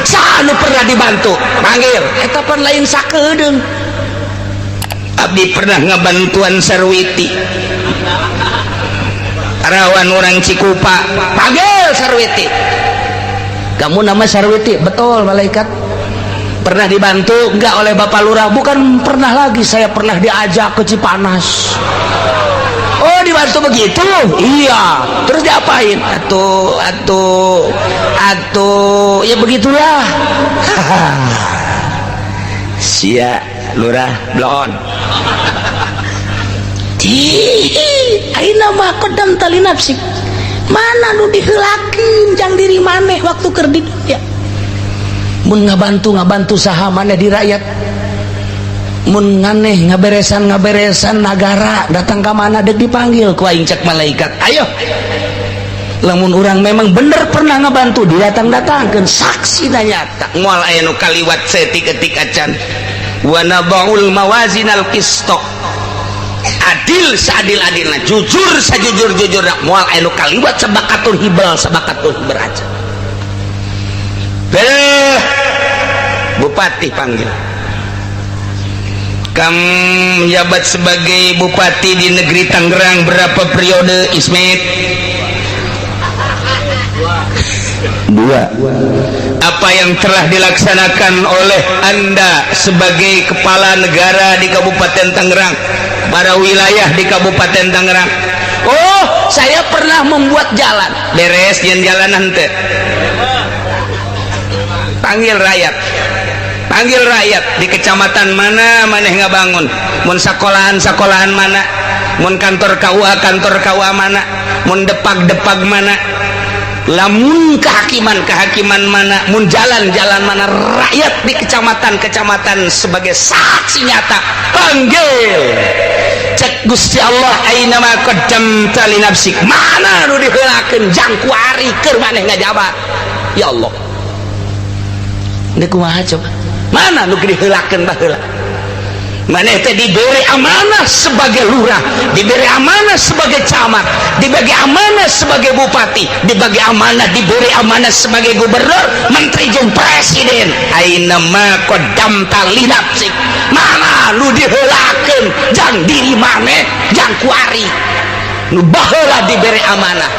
saha nu pernah dibantu? Panggil. Eta pan lain sakedeung. Abdi pernah ngabantuan Sarwiti, rawan orang Cikupa. Panggil Sarwiti. Kamu nama Sarwiti? Betul, malaikat. Pernah dibantu enggak oleh Bapak Lurah? Bukan pernah lagi, saya pernah diajak ke Cipanas. Oh, dibantu begitu? Iya. Terus diapain? Atau atau ya begitulah. Sia lurah bloon. Aina ma qaddamta li nafsik, mana nu diheulakeun jang diri maneh waktu keur di dunya? Mun ngabantu, ngabantu saha maneh di rakyat? Mun nganeh ngaberesan, ngaberesan nagara datang ka mana? Dek dipanggil ku aing, cek malaikat. Ayo, lamun urang memang bener pernah ngabantu, didatang-datangkeun saksi nyata, moal aya nu kaliwat setik-etik acan. Wa nada'ul mawazinal qisto, adil seadil-adilna, jujur sajujur-jujurna, moal aya nu kaliwat sabakatur hibel, sabakatur hiber aja. Beh, bupati panggil. Kamu menjabat sebagai bupati di negeri Tangerang berapa periode, Ismet? 2. Apa yang telah dilaksanakan oleh Anda sebagai kepala negara di Kabupaten Tangerang, para wilayah di Kabupaten Tangerang? Oh, saya pernah membuat jalan. Beres yang jalan nanti. Panggil rakyat. Panggil rakyat di kecamatan mana maneh ngabangun, mun sekolahan-sekolahan mana, mun kantor KUA kantor KUA mana, mun depag-depag mana, lamun kehakiman-kehakiman mana, mun jalan-jalan mana, rakyat di kecamatan-kecamatan sebagai saksi nyata. Panggil. Cek Gusti Allah, aina ma qaddamta li nafsik, mana nu diheulakeun jang kuari keur maneh ngajabat. Ya Allah, ini kumaha coba, mana nu diheulakeun baheula? Maneh teh diberi amanah sebagai lurah, diberi amanah sebagai camat, dibagi amanah sebagai bupati, dibagi amanah, diberi amanah sebagai gubernur, menteri jeung presiden. Aina ma qaddamta li nafsik, mana nu diheulakeun jang diri maneh, jang kuari nu baheula diberi amanah.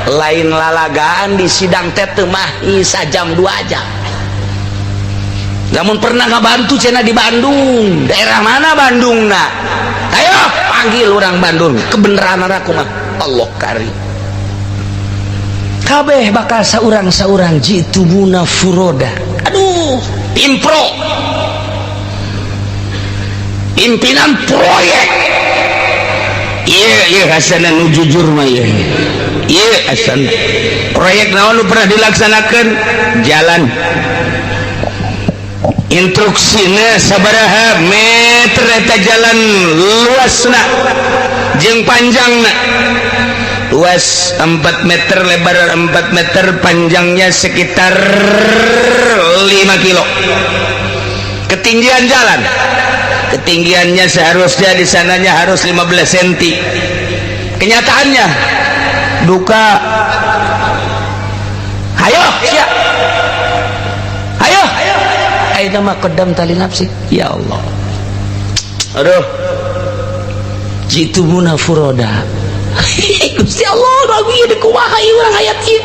Lain lalagaan di sidang teh teu mah sajam 2 jam. Namun pernah ngabantu cenah di Bandung, daerah mana Bandung nak? Ayo panggil orang Bandung, kebenaran aku mah Allah kari. Kabeh bakal saurang-saurang jitumuna furoda. Aduh, pimpro, pimpinan proyek. Iya iya hasana nu jujur mah iya. Iya hasan. Proyek naon nu pernah dilaksanakan? Jalan. Instruksina sabaraha meter eta jalan luasna jeung panjangna, luas 4 meter, lebar 4 meter, panjangnya sekitar 5 kilo. Ketinggian jalan, ketinggiannya seharusnya di sananya harus 15 cm. Kenyataannya duka. Hayo siap, ayo aina ma qaddamta li nafsik. Ya Allah, aduh, jitumuna furoda. Gusti Allah, lagu ieu dikumaha ieu urang hayat ieu.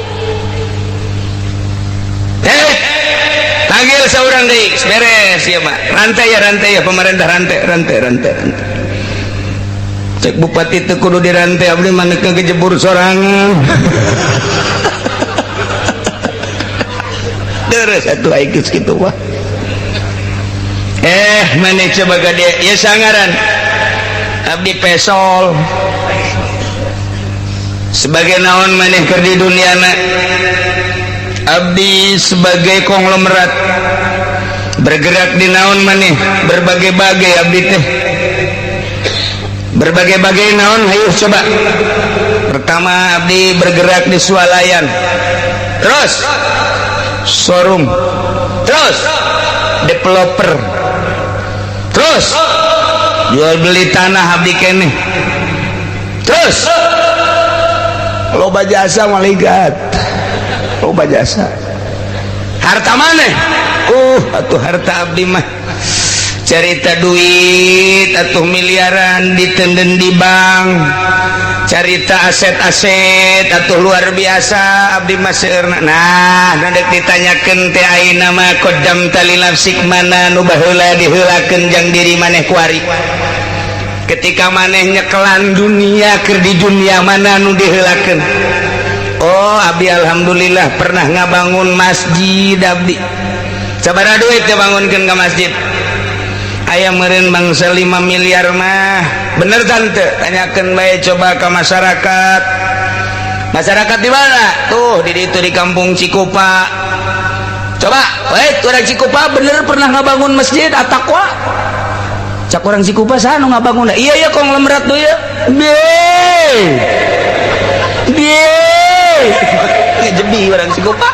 Panggil seorang deui, beres ieu mah. Rantai ya, rantai ya, pemerintah rantai, rantai, rantai, rantai. Cek bupati teu kudu dirantai, abdi mah neuk kejebur sorangan. Terus atuh ai geus kitu mah. Maneh coba gade ya sangaran abdi pesol sebagai naon maneh keur di duniana, abdi sebagai konglomerat bergerak di naon maneh, berbagai-bagai abdi teh, berbagai-bagai naon. Hayu coba pertama abdi bergerak di swalayan, terus showroom, terus developer, terus jual beli tanah abdi keneh, terus loba jasa maligat, loba jasa. Harta maneh, atuh harta abdi mah carita duit atuh miliaran ditenden di bank, carita aset-aset atuh luar biasa abdi mah seueurna. Nah, dek ditanyakeun teh ayeuna mah qaddamta li nafsik, mana nu baheula diheulakeun jang diri maneh kuari. Ketika maneh nyekelan dunia keur di dunia mana nu diheulakeun? Oh, abdi alhamdulillah pernah ngabangun masjid abdi. Sabaraha duit teh bangunkeun ka masjid? Aya meureun bangsa 5 miliar mah. Bener tante? Tanyakeun bae coba ke masyarakat. Masyarakat di mana? Tuh di ditu di kampung Cikupa. Coba, baik orang Cikupa bener pernah ngabangun masjid At-Taqwa? Cak orang Cikupa saha nu ngabangun? Iya ya konglomerat tuh ya. Be. Be. Ngejebi orang Cikupa.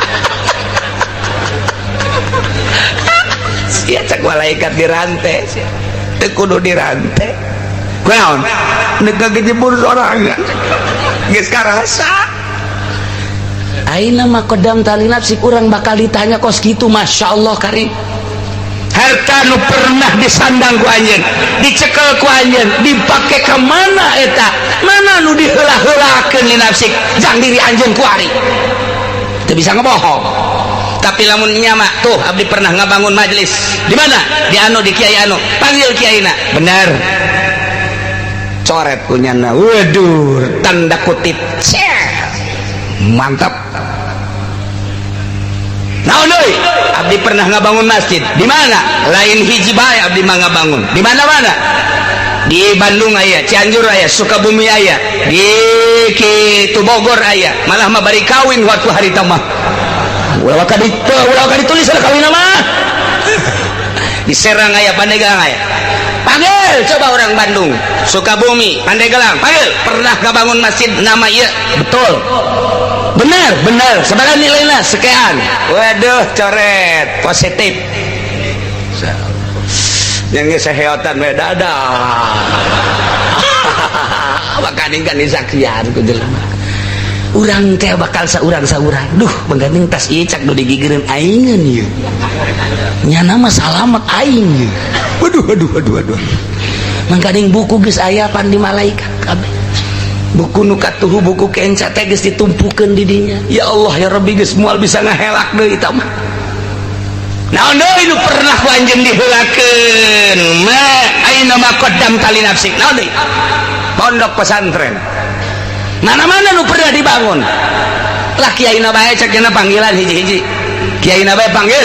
Sia cak malaikat dirantai, teu kudu dirantai. Kunaon? Neuk kejebur sorangan. Geus karasa. Aina ma qaddamta li nafsik, urang bakal ditanya kos kitu. Masya Allah karim. Harta nu pernah disandang ku anjeun, dicekel ku anjeun, dipake ka mana eta? Mana nu diheula-heulakeun li nafsik jang diri anjeun kuari? Teu bisa ngebohong. Tapi lamun nyama tuh, abdi pernah ngabangun majelis di mana? Di anu, di kiai anu. Panggil kiaina. Benar, coret punyana. Waduh, tanda kutip. Mantap. Naon deui? Abdi pernah ngabangun masjid. Di mana? Lain hiji bae abdi mah ngabangun. Di mana-mana? Di Bandung aya, Cianjur aya, Sukabumi aya, di kitu Bogor aya. Malah mah bari kawin waktu hari mah. Ulah waka ulah waka ditulis lah kawin mah. Di Serang aya, Pandeglang aya. Panggil coba orang Bandung, Sukabumi, Pandeglang, panggil. Pernah ngabangun masjid nama iya? Betul. Benar, benar. Sebagai nilainya sekian. Waduh, coret, positif. Yang seheotan we dadah. Makanya kan disaksian ku jelema. Urang teh bakal saurang saurang. Duh, menggandeng tas ieu cak nu digigireun aingeun ieu. Nyana mah salamet aing ieu. Waduh, waduh, waduh, waduh. Mangkaning buku geus aya pan di malaikat kabeh. Buku nu katuhu, buku kenca teh geus ditumpukeun di dinya. Ya Allah ya Rabbi, geus moal bisa ngahelak deui eta mah. Naon deui nu pernah ku anjeun diheulakeun? Ma aina ma qaddamta li nafsik? Naon deui? Pondok pesantren. Mana-mana nu pernah dibangun? Lah, kiai na bae cek panggilan hiji-hiji. Kiai na bae panggil.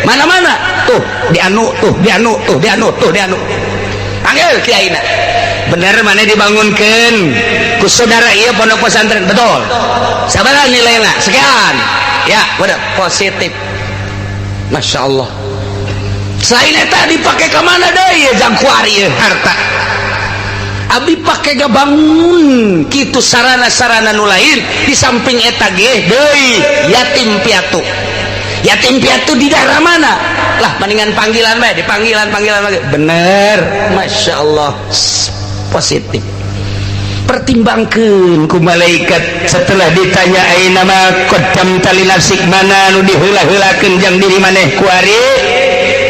Mana-mana? Tuh, di anu, tuh, di anu, tuh, di anu, tuh, di anu. Panggil kiai na. Bener mana dibangunkan ku saudara iya pondok pesantren? Betul. Sabaraha nilainya? Sekian. Ya, udah positif. Masya Allah. Selain eta dipakai ke mana deh ya jang kuari ya, harta abdi pake gabangun kitu sarana-sarana nu lain di samping eta ge deui yatim piatu. Yatim piatu di daerah mana lah, mendingan panggilan bae, dipanggilan, panggilan lagi. Bener, Masya Allah, positif. Pertimbangkan ku malaikat setelah ditanya aina ma qaddamta li nafsik, mana nu diheula-heulakeun jang diri maneh kuari.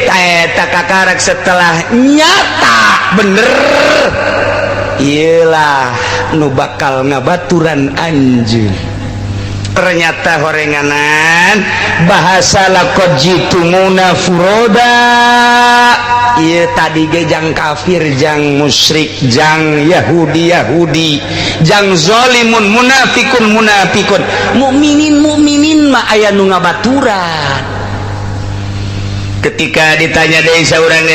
Eta kakarak setelah nyata bener iyalah nu bakal ngabaturan anjeun. Ternyata horenganan bahasa laqad jitumuna furoda. Iya, tadi ge jang kafir, jang musyrik, jang Yahudi Yahudi, jang zolimun, munafikun munafikun, mukminin mukminin mah aya nu ngabaturan. Ketika ditanya deui saurang,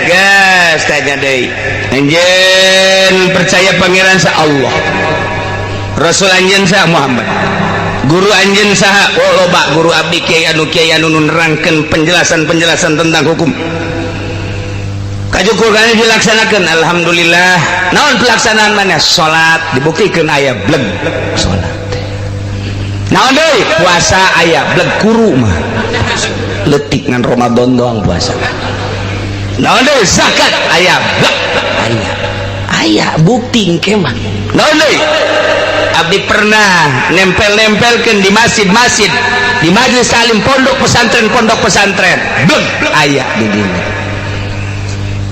gas tanya deui, anjeun percaya pangeran sa Allah, Rasul anjeun sa Muhammad, guru anjeun saha? Oh, loba guru abdi, kiai anu, kiai anu nu nerangkeun penjelasan-penjelasan tentang hukum. Kajukur kali dilaksanakan, alhamdulillah. Naon pelaksanaan mana? Salat dibuktikan aya, bleg salat. Naon deui? Puasa aya, bleg. Kuru mah letik ngan Ramadan doang puasa. Naon deui? Zakat aya, bleg aya, aya bukti engke mah. Naon deui? Abdi pernah nempel-nempelkan di masjid-masjid, di majelis taklim, pondok pesantren, pondok pesantren, bleg aya di dinya.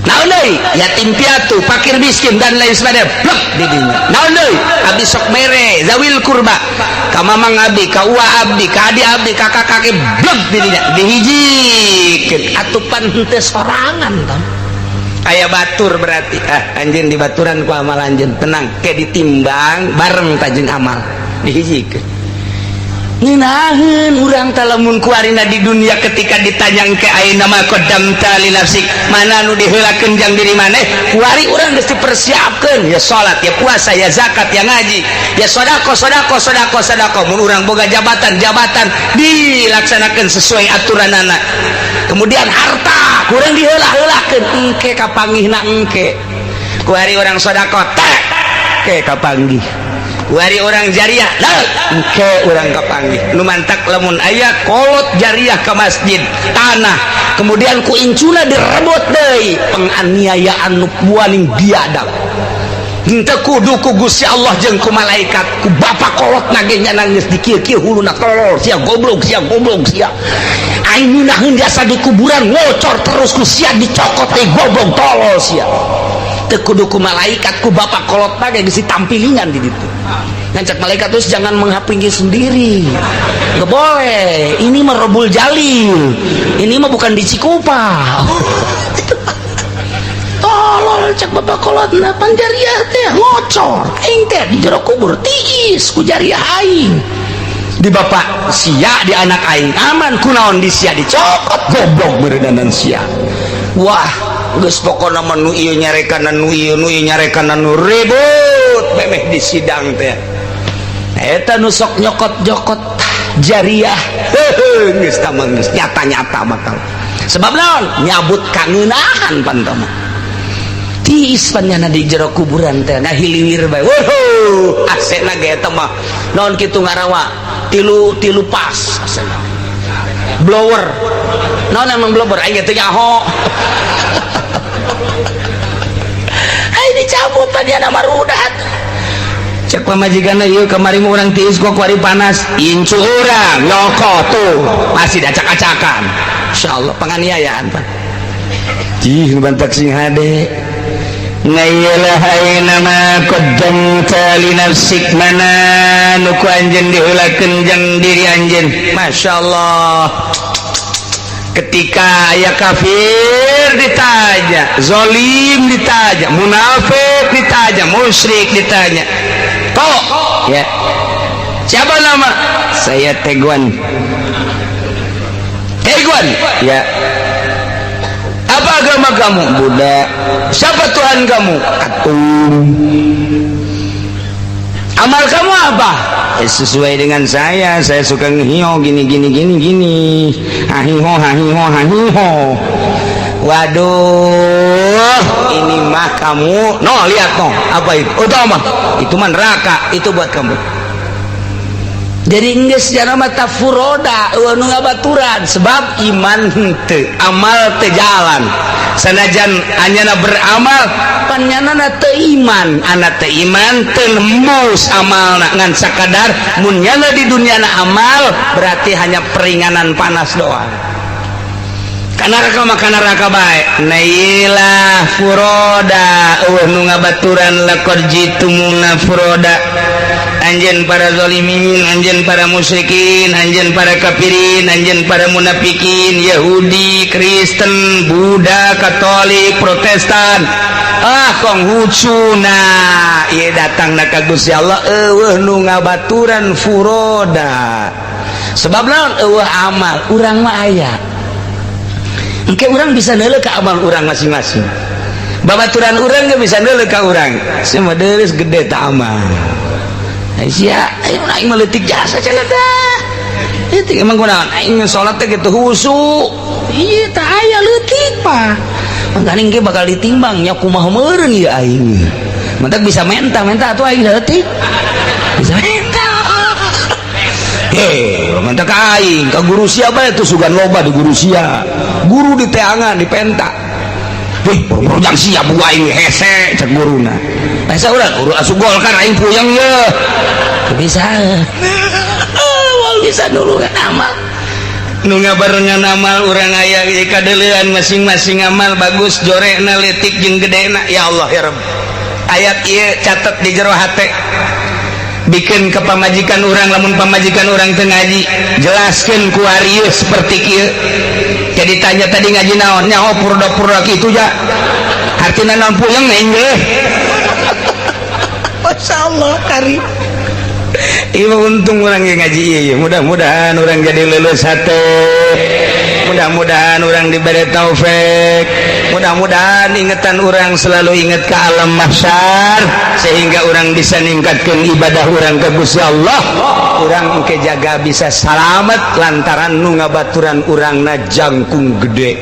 Naon deui? Yatim piatu, fakir miskin, dan lain sebagainya, bleg di dinya. Naon deui? Abdi sok mere zawil kurba ka mamang abdi, ka uwa abdi, ka adi abdi, ka kakak, bleg di dinya. Dihijikeun atupan henteu sorangan tam aya batur. Berarti ah anjeun di baturan ku amal anjeun. Tenang ke, ditimbang bareng tajeng amal, dihijikeun. Ngeunaheun urang teh lamun kuarina di dunia ketika ditanya ke aina ma qaddamta li nafsik, mana nu diheulakeun jang diri maneh kuari. Urang geus dipersiapkeun ya, salat ya, puasa ya, zakat ya, ngaji ya, sedekah, sedekah, sedekah, sedekah. Mun urang boga jabatan, jabatan dilaksanakeun sesuai aturan anak. Kemudian harta kurang diheula-heulakeun, engke kapanggihna. Engke kuari urang sedekah teh ke kapanggih, kuari urang jariah engke urang kapanggih. Nu mantak lamun aya kolot jariah ke masjid, tanah, kemudian ku incuna direbut deui, penganiayaan nu paling biadab. Henteu kudu ku Gusti Allah jeung ku malaikat, ku bapak kolot nage nya nangis di kieu-kieu huluna, tolol sia, goblok sia, goblok sia. Aing ngeunaheun jasa di kuburan ngocor terus ku sia dicokot teh, goblok, tolol sia. Teu kudu ku malaikat, ku bapak kolot ge geus ditampilingan di ditu. Ngancak malaikat terus, "Jangan menghapingi sendiri, nggak boleh. Ini mah Robul Jalil, ini mah bukan di Cikupa." Tolol, cek bapak kolot. Nah, pan jariah teh ngocor, aing teh di jero kubur tiis ku jariah aing. Di bapak sia, di anak aing aman, kunaon di sia dicokot, goblok beredanan sia. Wah, geus pokona mah nu ieu nyarekan, nu ieu, nu ieu nyarekan, nu ribut memeh di sidang teh. Eta nu sok nyokot-nyokot jariah geus tamang, geus nyata-nyata bakal. Sebab naon? Nyabut kangeunahan pantoma tiis panyana di jero kuburan teh ngahiliwir bae. Wuh, asena ge eta mah naon kitu ngarawa tilu tilu pas asena blower. Naon emang blower? Aing teh nyaho. Hai, dicabut panyana marudat. Cek pamajikanna, "Ieu kamari mah urang tiis kok kuari panas." Incu urang nyokot tuh masih diacak-acakan. Insyaallah penganiayaan, Pak. Cih, bantak sing hade. Ngayalah ayeuna ma qaddamta li nafsik, mana nu ku anjeun diheulakeun jang diri anjeun. Masyaallah, ketika aya kafir ditanya, zolim ditanya, munafik ditanya, musyrik ditanya. Kok ya, siapa nama? Saya Teguan. Teguan ya. Apa agama kamu? Buddha. Siapa Tuhan kamu? Atung. Amal kamu apa? Sesuai dengan saya suka ngehio gini gini gini gini, hahiho hahiho hahiho. Waduh, ini mah kamu no, lihat no, apa itu? Oh, tahu mah itu mah neraka itu buat kamu. Jadi geus jana mata furoda, eueuh nu ngabaturan, sebab iman henteu, amal teu jalan. Sanajan anyana beramal, panyanana teu iman, anak teu iman teu nembus amalna, ngan sakadar mun nyana di dunia na amal berarti hanya peringanan panas doang. Ka neraka mah ka neraka bae. Nailah furoda, eueuh nu ngabaturan. Laqad jitumuna furoda. Anjeun para zalimin, anjeun para musyrikin, anjeun para kafirin, anjeun para munafikin, Yahudi, Kristen, Buddha, Katolik, Protestan, ah, Konghucu, nah ieu datang na ka Gusti Allah eueuh nu ngabaturan, furoda. Sebab naon? Eueuh amal. Urang mah aya. Engke urang bisa neuleuh ka amal urang masing-masing. Babaturan urang ge bisa neuleuh ka urang. Sia deus gede ta amal. Sia, ayo aing mah leutik jasa cenah tah. Leutik emang kunaon? Aing salat teh kitu husu. Iya, tak aya leutik, Pak. Mangkaning ge bakal ditimbang nya, kumaha meureun ieu aing. Mantak bisa menta, menta atuh aing leutik. Bisa menta. Hei, menta ka aing, ka guru siapa itu sugan loba di guru sia. Guru di teangan di penta. Wih, buru jang sia buah aing hese cek guruna. Hese urang, guru asup Golkar aing puyeng ye. Bisa. Moal bisa nulungan amal. Nu ngabarengan amal urang aya kadeulean masing-masing, amal bagus jorekna, leutik jeung gedena. Ya Allah ya Rabb, ayat ieu catet di jero hate, bikin ke pamajikan urang. Lamun pamajikan urang teu ngaji, jelaskeun ku ieu seperti kieu. Jadi tanya, "Tadi ngaji naon?" "Nyaho purda-purda kitu ja." Artina naon? Puyeng aing ge. Masya Allah, kari. Ieu untung urang ge ngaji ieu. Mudah-mudahan urang jadi lulus hate, mudah-mudahan urang diberi taufik, mudah-mudahan ingatan urang selalu ingat ke alam mahsyar sehingga urang bisa ningkatkan ibadah urang ke Gusti Allah. Urang engke jaga bisa salamet lantaran nu ngabaturan urangna jangkung gede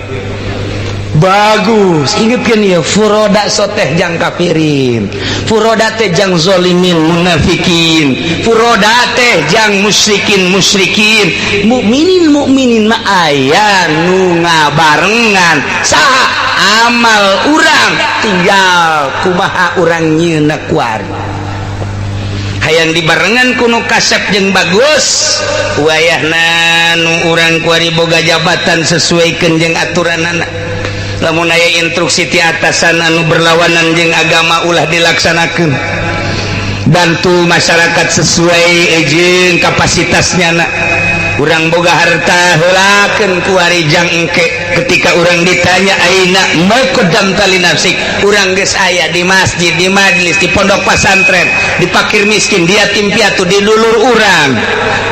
bagus. Ingetkan ya, furoda soteh jang kafirin, furoda teh jang zolimin munafikin, furoda teh jang musyrikin musyrikin. Mukminin mukminin mah aya nu ngabarengan. Saha? Amal urang. Tinggal kumaha urang nyieuna kuari. Hayang dibarengan ku nu kasep jeung bagus wayahna nu urang kuari boga jabatan sesuaikeun jeung aturanana. Lamun aya instruksi ti atasan anu berlawanan jeung agama ulah dilaksanakeun. Bantu masyarakat sesuai jeung kapasitasnya na. Urang boga harta heulakeun kuari jang engke ketika urang ditanya aina ma qaddamta li nafsik, urang geus aya di masjid, di majlis, di pondok pesantren, di fakir miskin, di yatim piatu, di dulur urang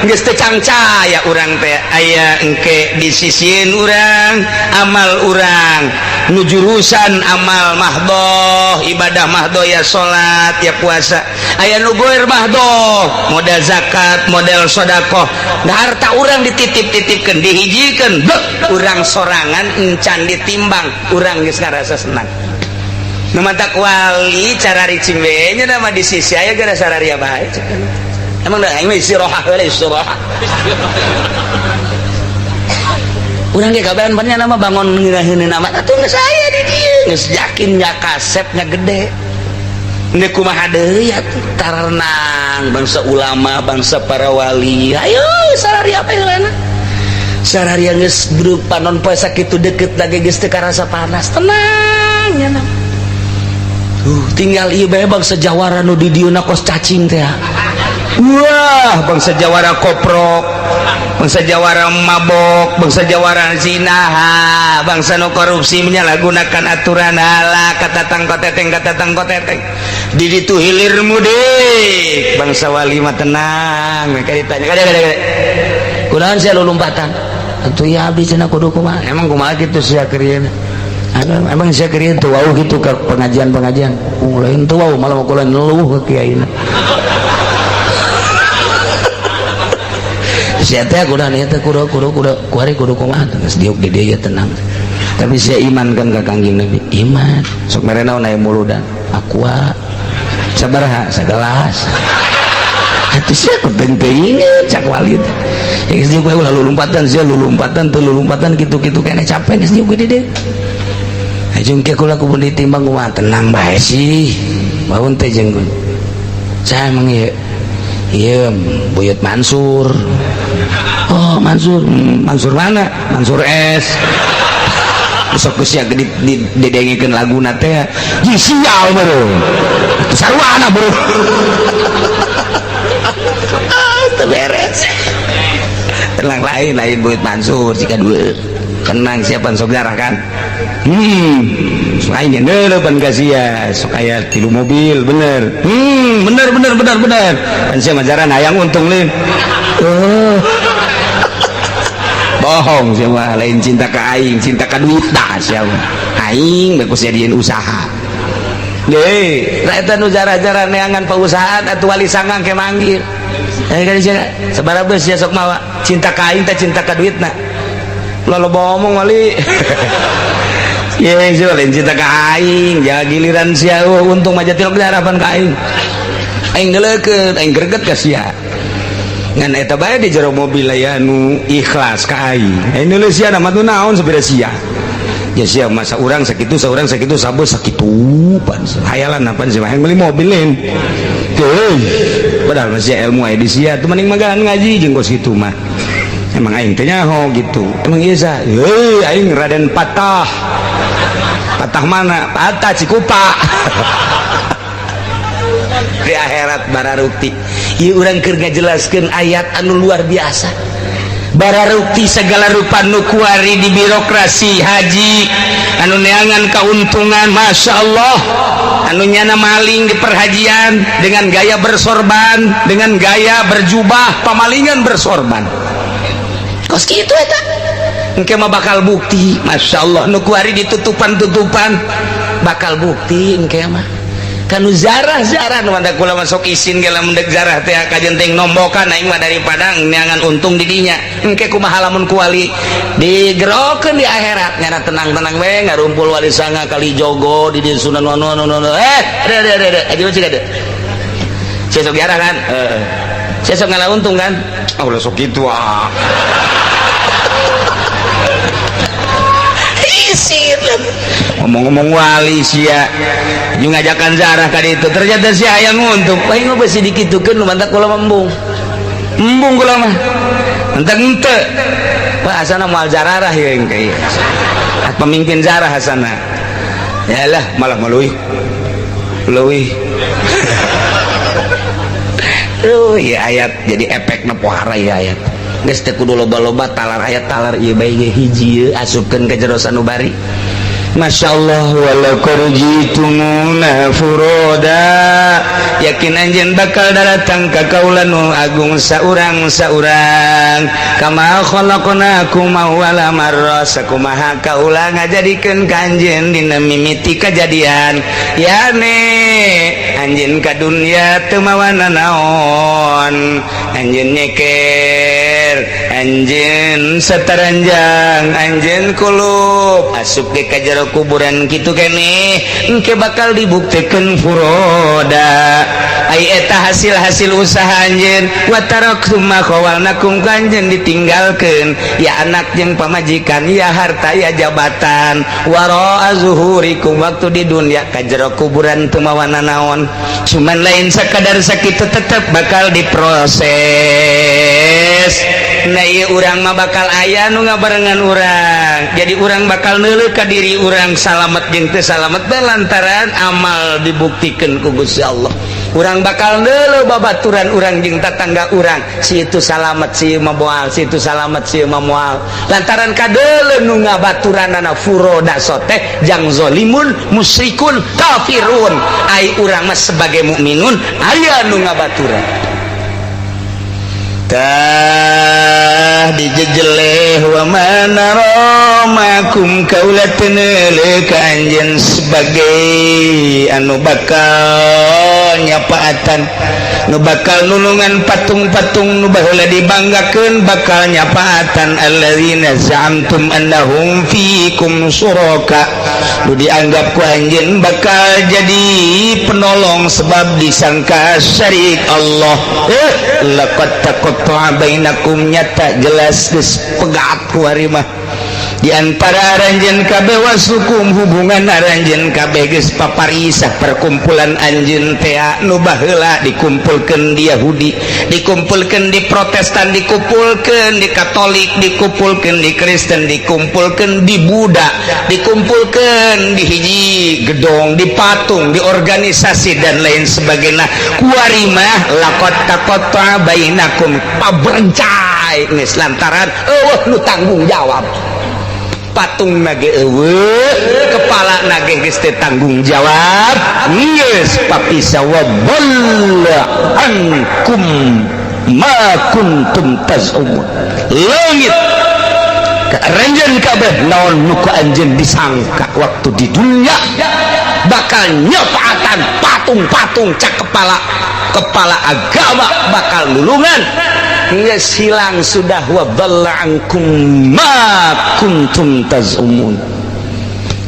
geus teu cangcaya urang teh aya engke di sisieun urang amal urang nu jurusan amal mahdoh, ibadah mahdoh ya salat ya puasa, aya nu goer mahdoh model zakat, model sodakoh. Nah, harta urang dititip-titipkeun, dihijikeun, urang sorangan encan ditimbang, urang geus ngarasa senang. Nu matak wali cara ricing we nya mah di sisi aya gara sararia bae. Emang da aing mah istirahat heula istirahat. Urang ge kabaran banyak nama bangun ngeunaheun nama atuh geus aya di dieu, geus yakin nya kasepnya gede. Ndek kumaha deui atuh tarenang bangsa ulama, bangsa para wali. Ayo sararia apa heulana? Sararia geus panon poe sakitu deket lagi geus teu karasa panas. Tenang nya na. Tinggal ieu bae bangsa jawara nu di dieuna kos cacing teh. Wah, bangsa jawara koprok, bangsa jawara mabok, bangsa jawara zina, bangsa nu korupsi menyalahgunakan aturan ala kata tangkoteteng kata tangkoteteng. Di ditu hilir mudik, bangsa wali mah tenang. Mereka ditanya, kada kada kada. Kunaon sia lulumpatan? Atuh ya abdi cenah kudu kumaha? Emang kumaha kitu sia keur ieu? Emang sia keur ieu teu wauh kitu ka pengajian-pengajian. Lain teu wauh malah kula ngeluh ka kiai. Sia teh kudu nya teh kudu kudu kudu kuari kudu kumaha geus diuk di dieu tenang. Tapi sia iman kan ka Kangjeng Nabi? Iman. Sok mere naon aya muludan? Aqua. Sabaraha? Sagelas. Atuh sia ku teuing cak wali teh. Geus diuk we ulah lulumpatan sia lulumpatan teu lulumpatan kitu-kitu keneh capek geus diuk di dieu. Ajung ke kula kudu ditimbang kumaha tenang bae sih. Baun teh jeung saya emang ieu. Iya, Buyut Mansur. Oh, Mansur. Mansur mana? Mansur S. Besok geus sia didengikeun laguna teh. Ji sial bro. Atuh sarwana bro. Ah, teu beres. Tenang lain lain Buyut Mansur jika dua. Tenang siapa sok darah kan? Sok aing neulepan ka sia, sok aya 3 mobil bener. Bener bener bener bener. Pan sia mah jaran hayang untung lin. Bohong sia mah, lain cinta ka aing, cinta ka duit dah sia mah. Aing bagus jadiin usaha. Deui, eta nu jara-jara neangan pausahaan atuh wali sangang ke manggil. Eh kan sia sabaraha beus sia sok mawa cinta ka aing teh cinta ka duitna. Lalu omong wali. Ye sia lain cinta ka aing, ja giliran sia untung mah jatilok harapan ka aing. Aing neuleukeun, aing greget ka sia. Ngan eta bae di jero mobil aya nu ikhlas ka aing. Aing neuleuh sia mah tuh naon sabeda sia. Ya sia masa urang sakitu, saurang sakitu, sabeus sakitu pan. Hayalan apan sia hayang meuli mobil lain. Teuing. Padahal mah sia ilmu aya di sia, teu mending magahan ngaji jeung kos kitu mah. Emang aing teh nyaho gitu. Emang ieu sa? Heuy, aing Raden Patah. Patah mana? Patah Cikupa. Di akhirat bararukti. Ieu urang keur ngajelaskeun ayat anu luar biasa. Bararukti segala rupa nu kuari di birokrasi haji anu neangan keuntungan, masya Allah, anu nyana maling di perhajian dengan gaya bersorban, dengan gaya berjubah pamalingan bersorban. Kos kitu eta engke mah bakal bukti, masya Allah, nu kuari ditutupan-tutupan bakal bukti engke mah. Kanu zarah-zarah nu mandak kula masuk isin ge lamun deuk zarah teh kajen teh nombokan aing mah daripada neangan untung di dinya. Engke kumaha lamun kuali digerokeun di akhirat nyana tenang-tenang we ngarumpul wali sanga kali jogo di dieu Sunan Wanu anu anu. Ada ada ada aja mah cik ada. Sia sok jarah kan? Heeh. Sia sok ngalah untung kan? Ah ulah sok kitu ah. Ngomong-ngomong wali sia jeung ngajakan zarah ka ditu, ternyata si hayang untung. Aing mah besi dikitukeun, nu mantak kula embung. Embung kula mah. Entek henteu. Pak asana moal zararah ieu engke. Pemimpin zarah asana. Yalah, malah maleuih. Leuwih. Oh iya, ayat jadi efek pohara ya ayat. Geus teu kudu loba-loba talar ayat, talar ieu bae ge hiji ieu asupkeun ka jero sanubari. Masya Allah, walaqad jitumuna furoda, yakin anjeun bakal datang ka kaula nu agung saurang-saurang. Kama khalaqnakum awwala marrah, sakumaha kaula ngajadikeun ka anjeun dina mimiti kajadian, yane anjeun ka dunya teu mawana naon, anjeun nyeker, anjeun sataranjang, anjeun kulup asup ke ka jero kuburan kitu keneh. Engke bakal dibuktikan furoda, ai eta hasil-hasil usaha anjeun. Wa taraktum ma khawalnakum, ka anjeun ditinggalkeun ya anak jeung pamajikan, ya harta, ya jabatan, wara zuhurikum waktu di dunia. Ka jero kuburan teu mawana naon, cuman lain sakadar sakitu, tetep bakal diproses. Nah, ieu urang mah bakal aya nu ngabarengan urang, jadi urang bakal neuleuh ka diri urang salamet jeung teu salamet bae lantaran amal dibuktikan ku Gusti Allah. Urang bakal neuleuh babaturan urang jeung tatangga urang, si itu salamet, si ieu mah moal, si itu salamet, si ieu mah moal, lantaran kadeuleuh nu ngabaturanana furoda soteh jang zalimun, musyrikun, kafirun. Ai urang mah sebagai mukminun aya nu ngabaturan. Tah dijejeleh, wa ma nara ma'akum, kaula teu neuleuh ka anjeun sebagai anu bakal nyapaatan, nu bakal nulungan. Patung-patung nu baheula dibanggakeun bakal nyapaatan, alladzina za'amtum annahum fikum syuraka, nu dianggap ku anjeun bakal jadi penolong sebab disangka syarik Allah. Laqad taqatta'a bainakum, nyata jelas geus pegat ku ari mah di antara aranjeun kabeh, wasukum hubungan aranjeun kabeh geus paparisah. Perkumpulan anjeun teh nu baheula dikumpulkeun di Yahudi, dikumpulkeun di Protestan, dikumpulkeun di Katolik, dikumpulkeun di Kristen, dikumpulkeun di Buddha, dikumpulkeun di hiji gedong, di patung, di organisasi dan lain sebagainya. Kuari mah laqad taqatta'a bainakum, paberencai geus lantaran eueuh nu tanggung jawab. Patung nage eueuh, kepala nage geus teu tanggung jawab, geus papisa. Wa dhalla ankum ma kuntum tazumun, leungit ka kabeh naon nu ku anjeun disangka waktu di dunia bakal nyepaatan. Patung-patung cak kepala kepala agama bakal nulungan, geus hilang sudah. Wa dhalla ankum ma kuntum tazumun,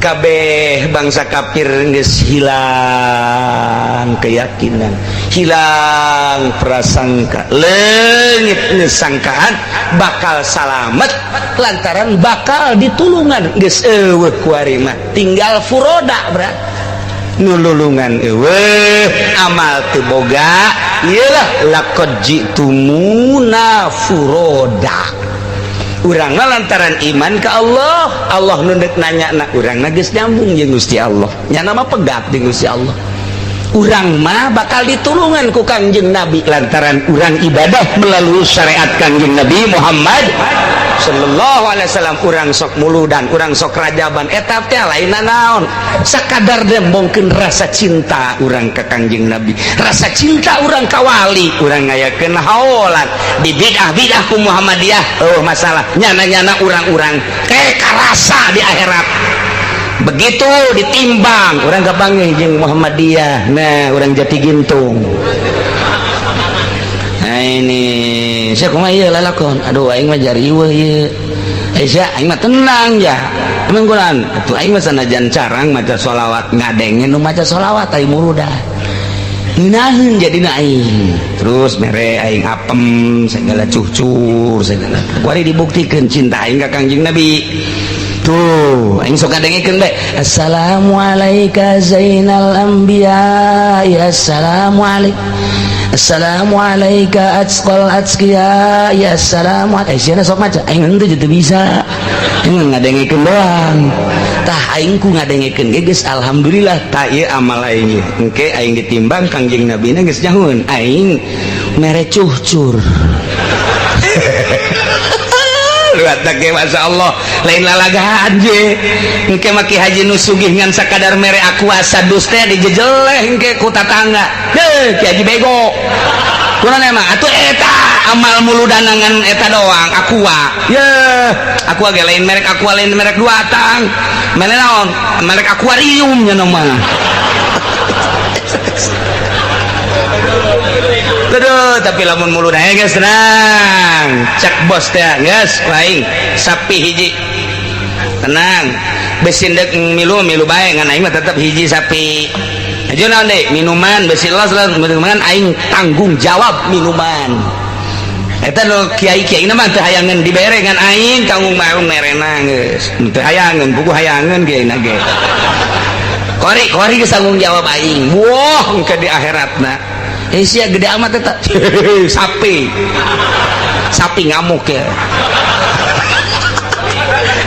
kabeh bangsa kafir geus hilang keyakinan, hilang prasangka, leungit geus sangkaan bakal salamet lantaran bakal ditulungan, geus eueuh kuari mah, tinggal furoda. Berat nululungan eueuh, amal teu boga. Iyalah, laqad jitumuna furoda. Urang mah lantaran iman ke Allah, Allah nu deuk nanya na urang na geus nyambung jeung Gusti Allah, nyana mah pegat jeung Gusti Allah. Urang mah bakal ditulungan ku Kangjeng Nabi lantaran urang ibadah melalui syariat Kangjeng Nabi Muhammad sallallahu alaihi wasallam. Urang sok muludan, urang sok rajaban, eta teh lain naon, sakadar dembongkeun rasa cinta urang ka Kangjeng Nabi, rasa cinta urang ka wali. Urang ngayakeun haolan di bid'ah-bid'ah ku Muhammadiyah, oh masalah nyana-nyana urang-urang kayak karasa di akhirat begitu ditimbang urang kapanggih jeung Muhammadiyah. Nah, urang Jati Gintung. Nah, ini saya kumaha ieu lalakon? Aduh, aing mah jariweuh ieu. Aisyah, aing mah tenang ya. Emang kulan atuh aing mah sanajan carang maca sholawat, ngadenge nu maca sholawat aing murudah ngeunaheun jadina aing. Terus mere aing apem segala, cucur segala, kuari dibuktikeun cinta aing ka Kangjeng Nabi. Tuh, aing sok ngadengekeun bae. Assalamualaikum zainal anbiya, ya assalamualaikum. Assalamualaikum atsqal atskiya, ya assalamualaikum. Eh, sia sok maca, aing henteu teu bisa. Aing ngadengekeun doang. Tah, aing ku ngadengekeun ge geus alhamdulillah. Tah, ieu amal aing ieu. Engke aing ditimbang Kangjeng Nabi geus nyahoeun aing mere cucur. Lihat ge, Masya Allah, lain lalagaan je. Engke maki haji nu sugih ngan sakadar mere Aqua sadus teh dijejeleh engke ku tatangga. Deh, Ki Haji bego. Kunaon emang atuh eta amal muludan ngan eta doang Aqua. Ye, Aqua ge lain merek Aqua, lain merek dua tang. Mere naon? Merek akuarium nya mah. Aduh, tapi lamun muludan geus tenang. Cek bos teh geus aing sapi hiji. Tenang. Besi dek milu milu bae, ngan aing mah tetep hiji sapi. Aja naon deui? Minuman besi los los minuman aing tanggung jawab minuman. Eta nu kiai-kiai mah teu hayangeun dibere, ngan aing tanggung mau merena geus. Teu hayangeun, buku hayangeun kiai na ge. Kori kori geus tanggung jawab aing. Wah, engke di akhiratna. Eh, sia gede amat eta. Sapi. Sapi ngamuk ya.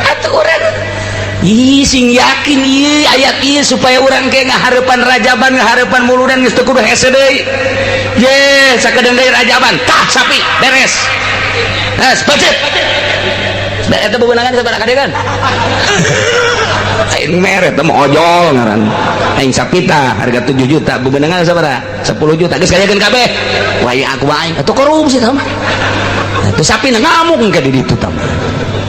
Atuh urang ih sing yakin ieu ayat ieu supaya urang ke ngahareupan rajaban, ngahareupan muludan geus teu kudu hese deui. Ye, sakedeung deui rajaban, tah sapi beres. Geus, pecet. Da eta bebenangan sabaraha kadegan? Aing mere teh mah ojol ngaran. Aing sapi tah harga 7 juta, bebenangan sabaraha? 10 juta. Geus kayakeun kabeh. Wah, aku aing atuh korupsi tah mah. Tuh sapi na ngamuk engke di ditu tah.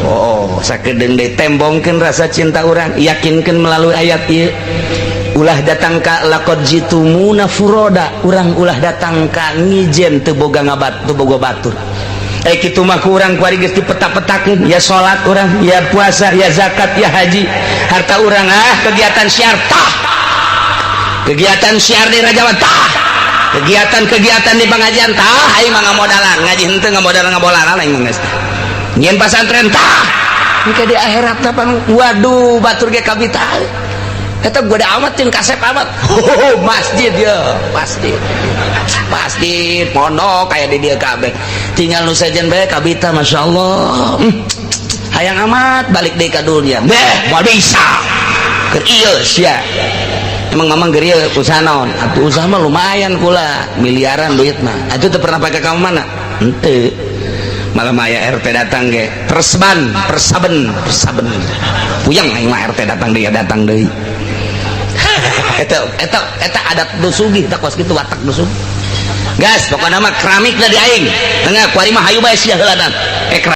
Oh, sakedeung deui tembongkeun rasa cinta urang, yakinkeun melalui ayat ieu. Ulah datang ka laqad jitumuna furoda, urang ulah datang ka ngijen teu boga ngabat, teu boga batur. Eh, kitu mah ku urang kuari geus dipeta-petakeun, ya salat urang, ya puasa, ya zakat, ya haji. Harta urang ah kegiatan syiar tah. Kegiatan syiar di Rajawan tah. Kegiatan-kegiatan di pengajian tah, aing mah ngamodalan, ngaji henteu ngamodalan ngabolaran aing mah geus. Nyieun pasantren tah. Engke di akhirat tah pan waduh batur ge kabita. Eta gede amat jeung kasep amat. Masjid ya, masjid. Masjid, pondok kayak di dia kabeh. Tinggal nu sejen bae kabita, masyaallah. Hayang amat balik deui ka dunia. Beh, moal bisa. Keur ieu sia. Emang mamang keur ieu usaha naon? Atuh usaha mah lumayan kula, miliaran duit mah. Atuh teu pernah pake ka mana? Henteu. Malah maya RT datang ge. Perseban, persaben, persaben. Puyeng aing mah RT datang deui, datang deui. Eta eta eta adat nu sugih tah kos kitu watak nu sugih. Gas, pokokna mah keramik lah di aing. Tengah kuari mah hayu bae sia heuladan. Eh.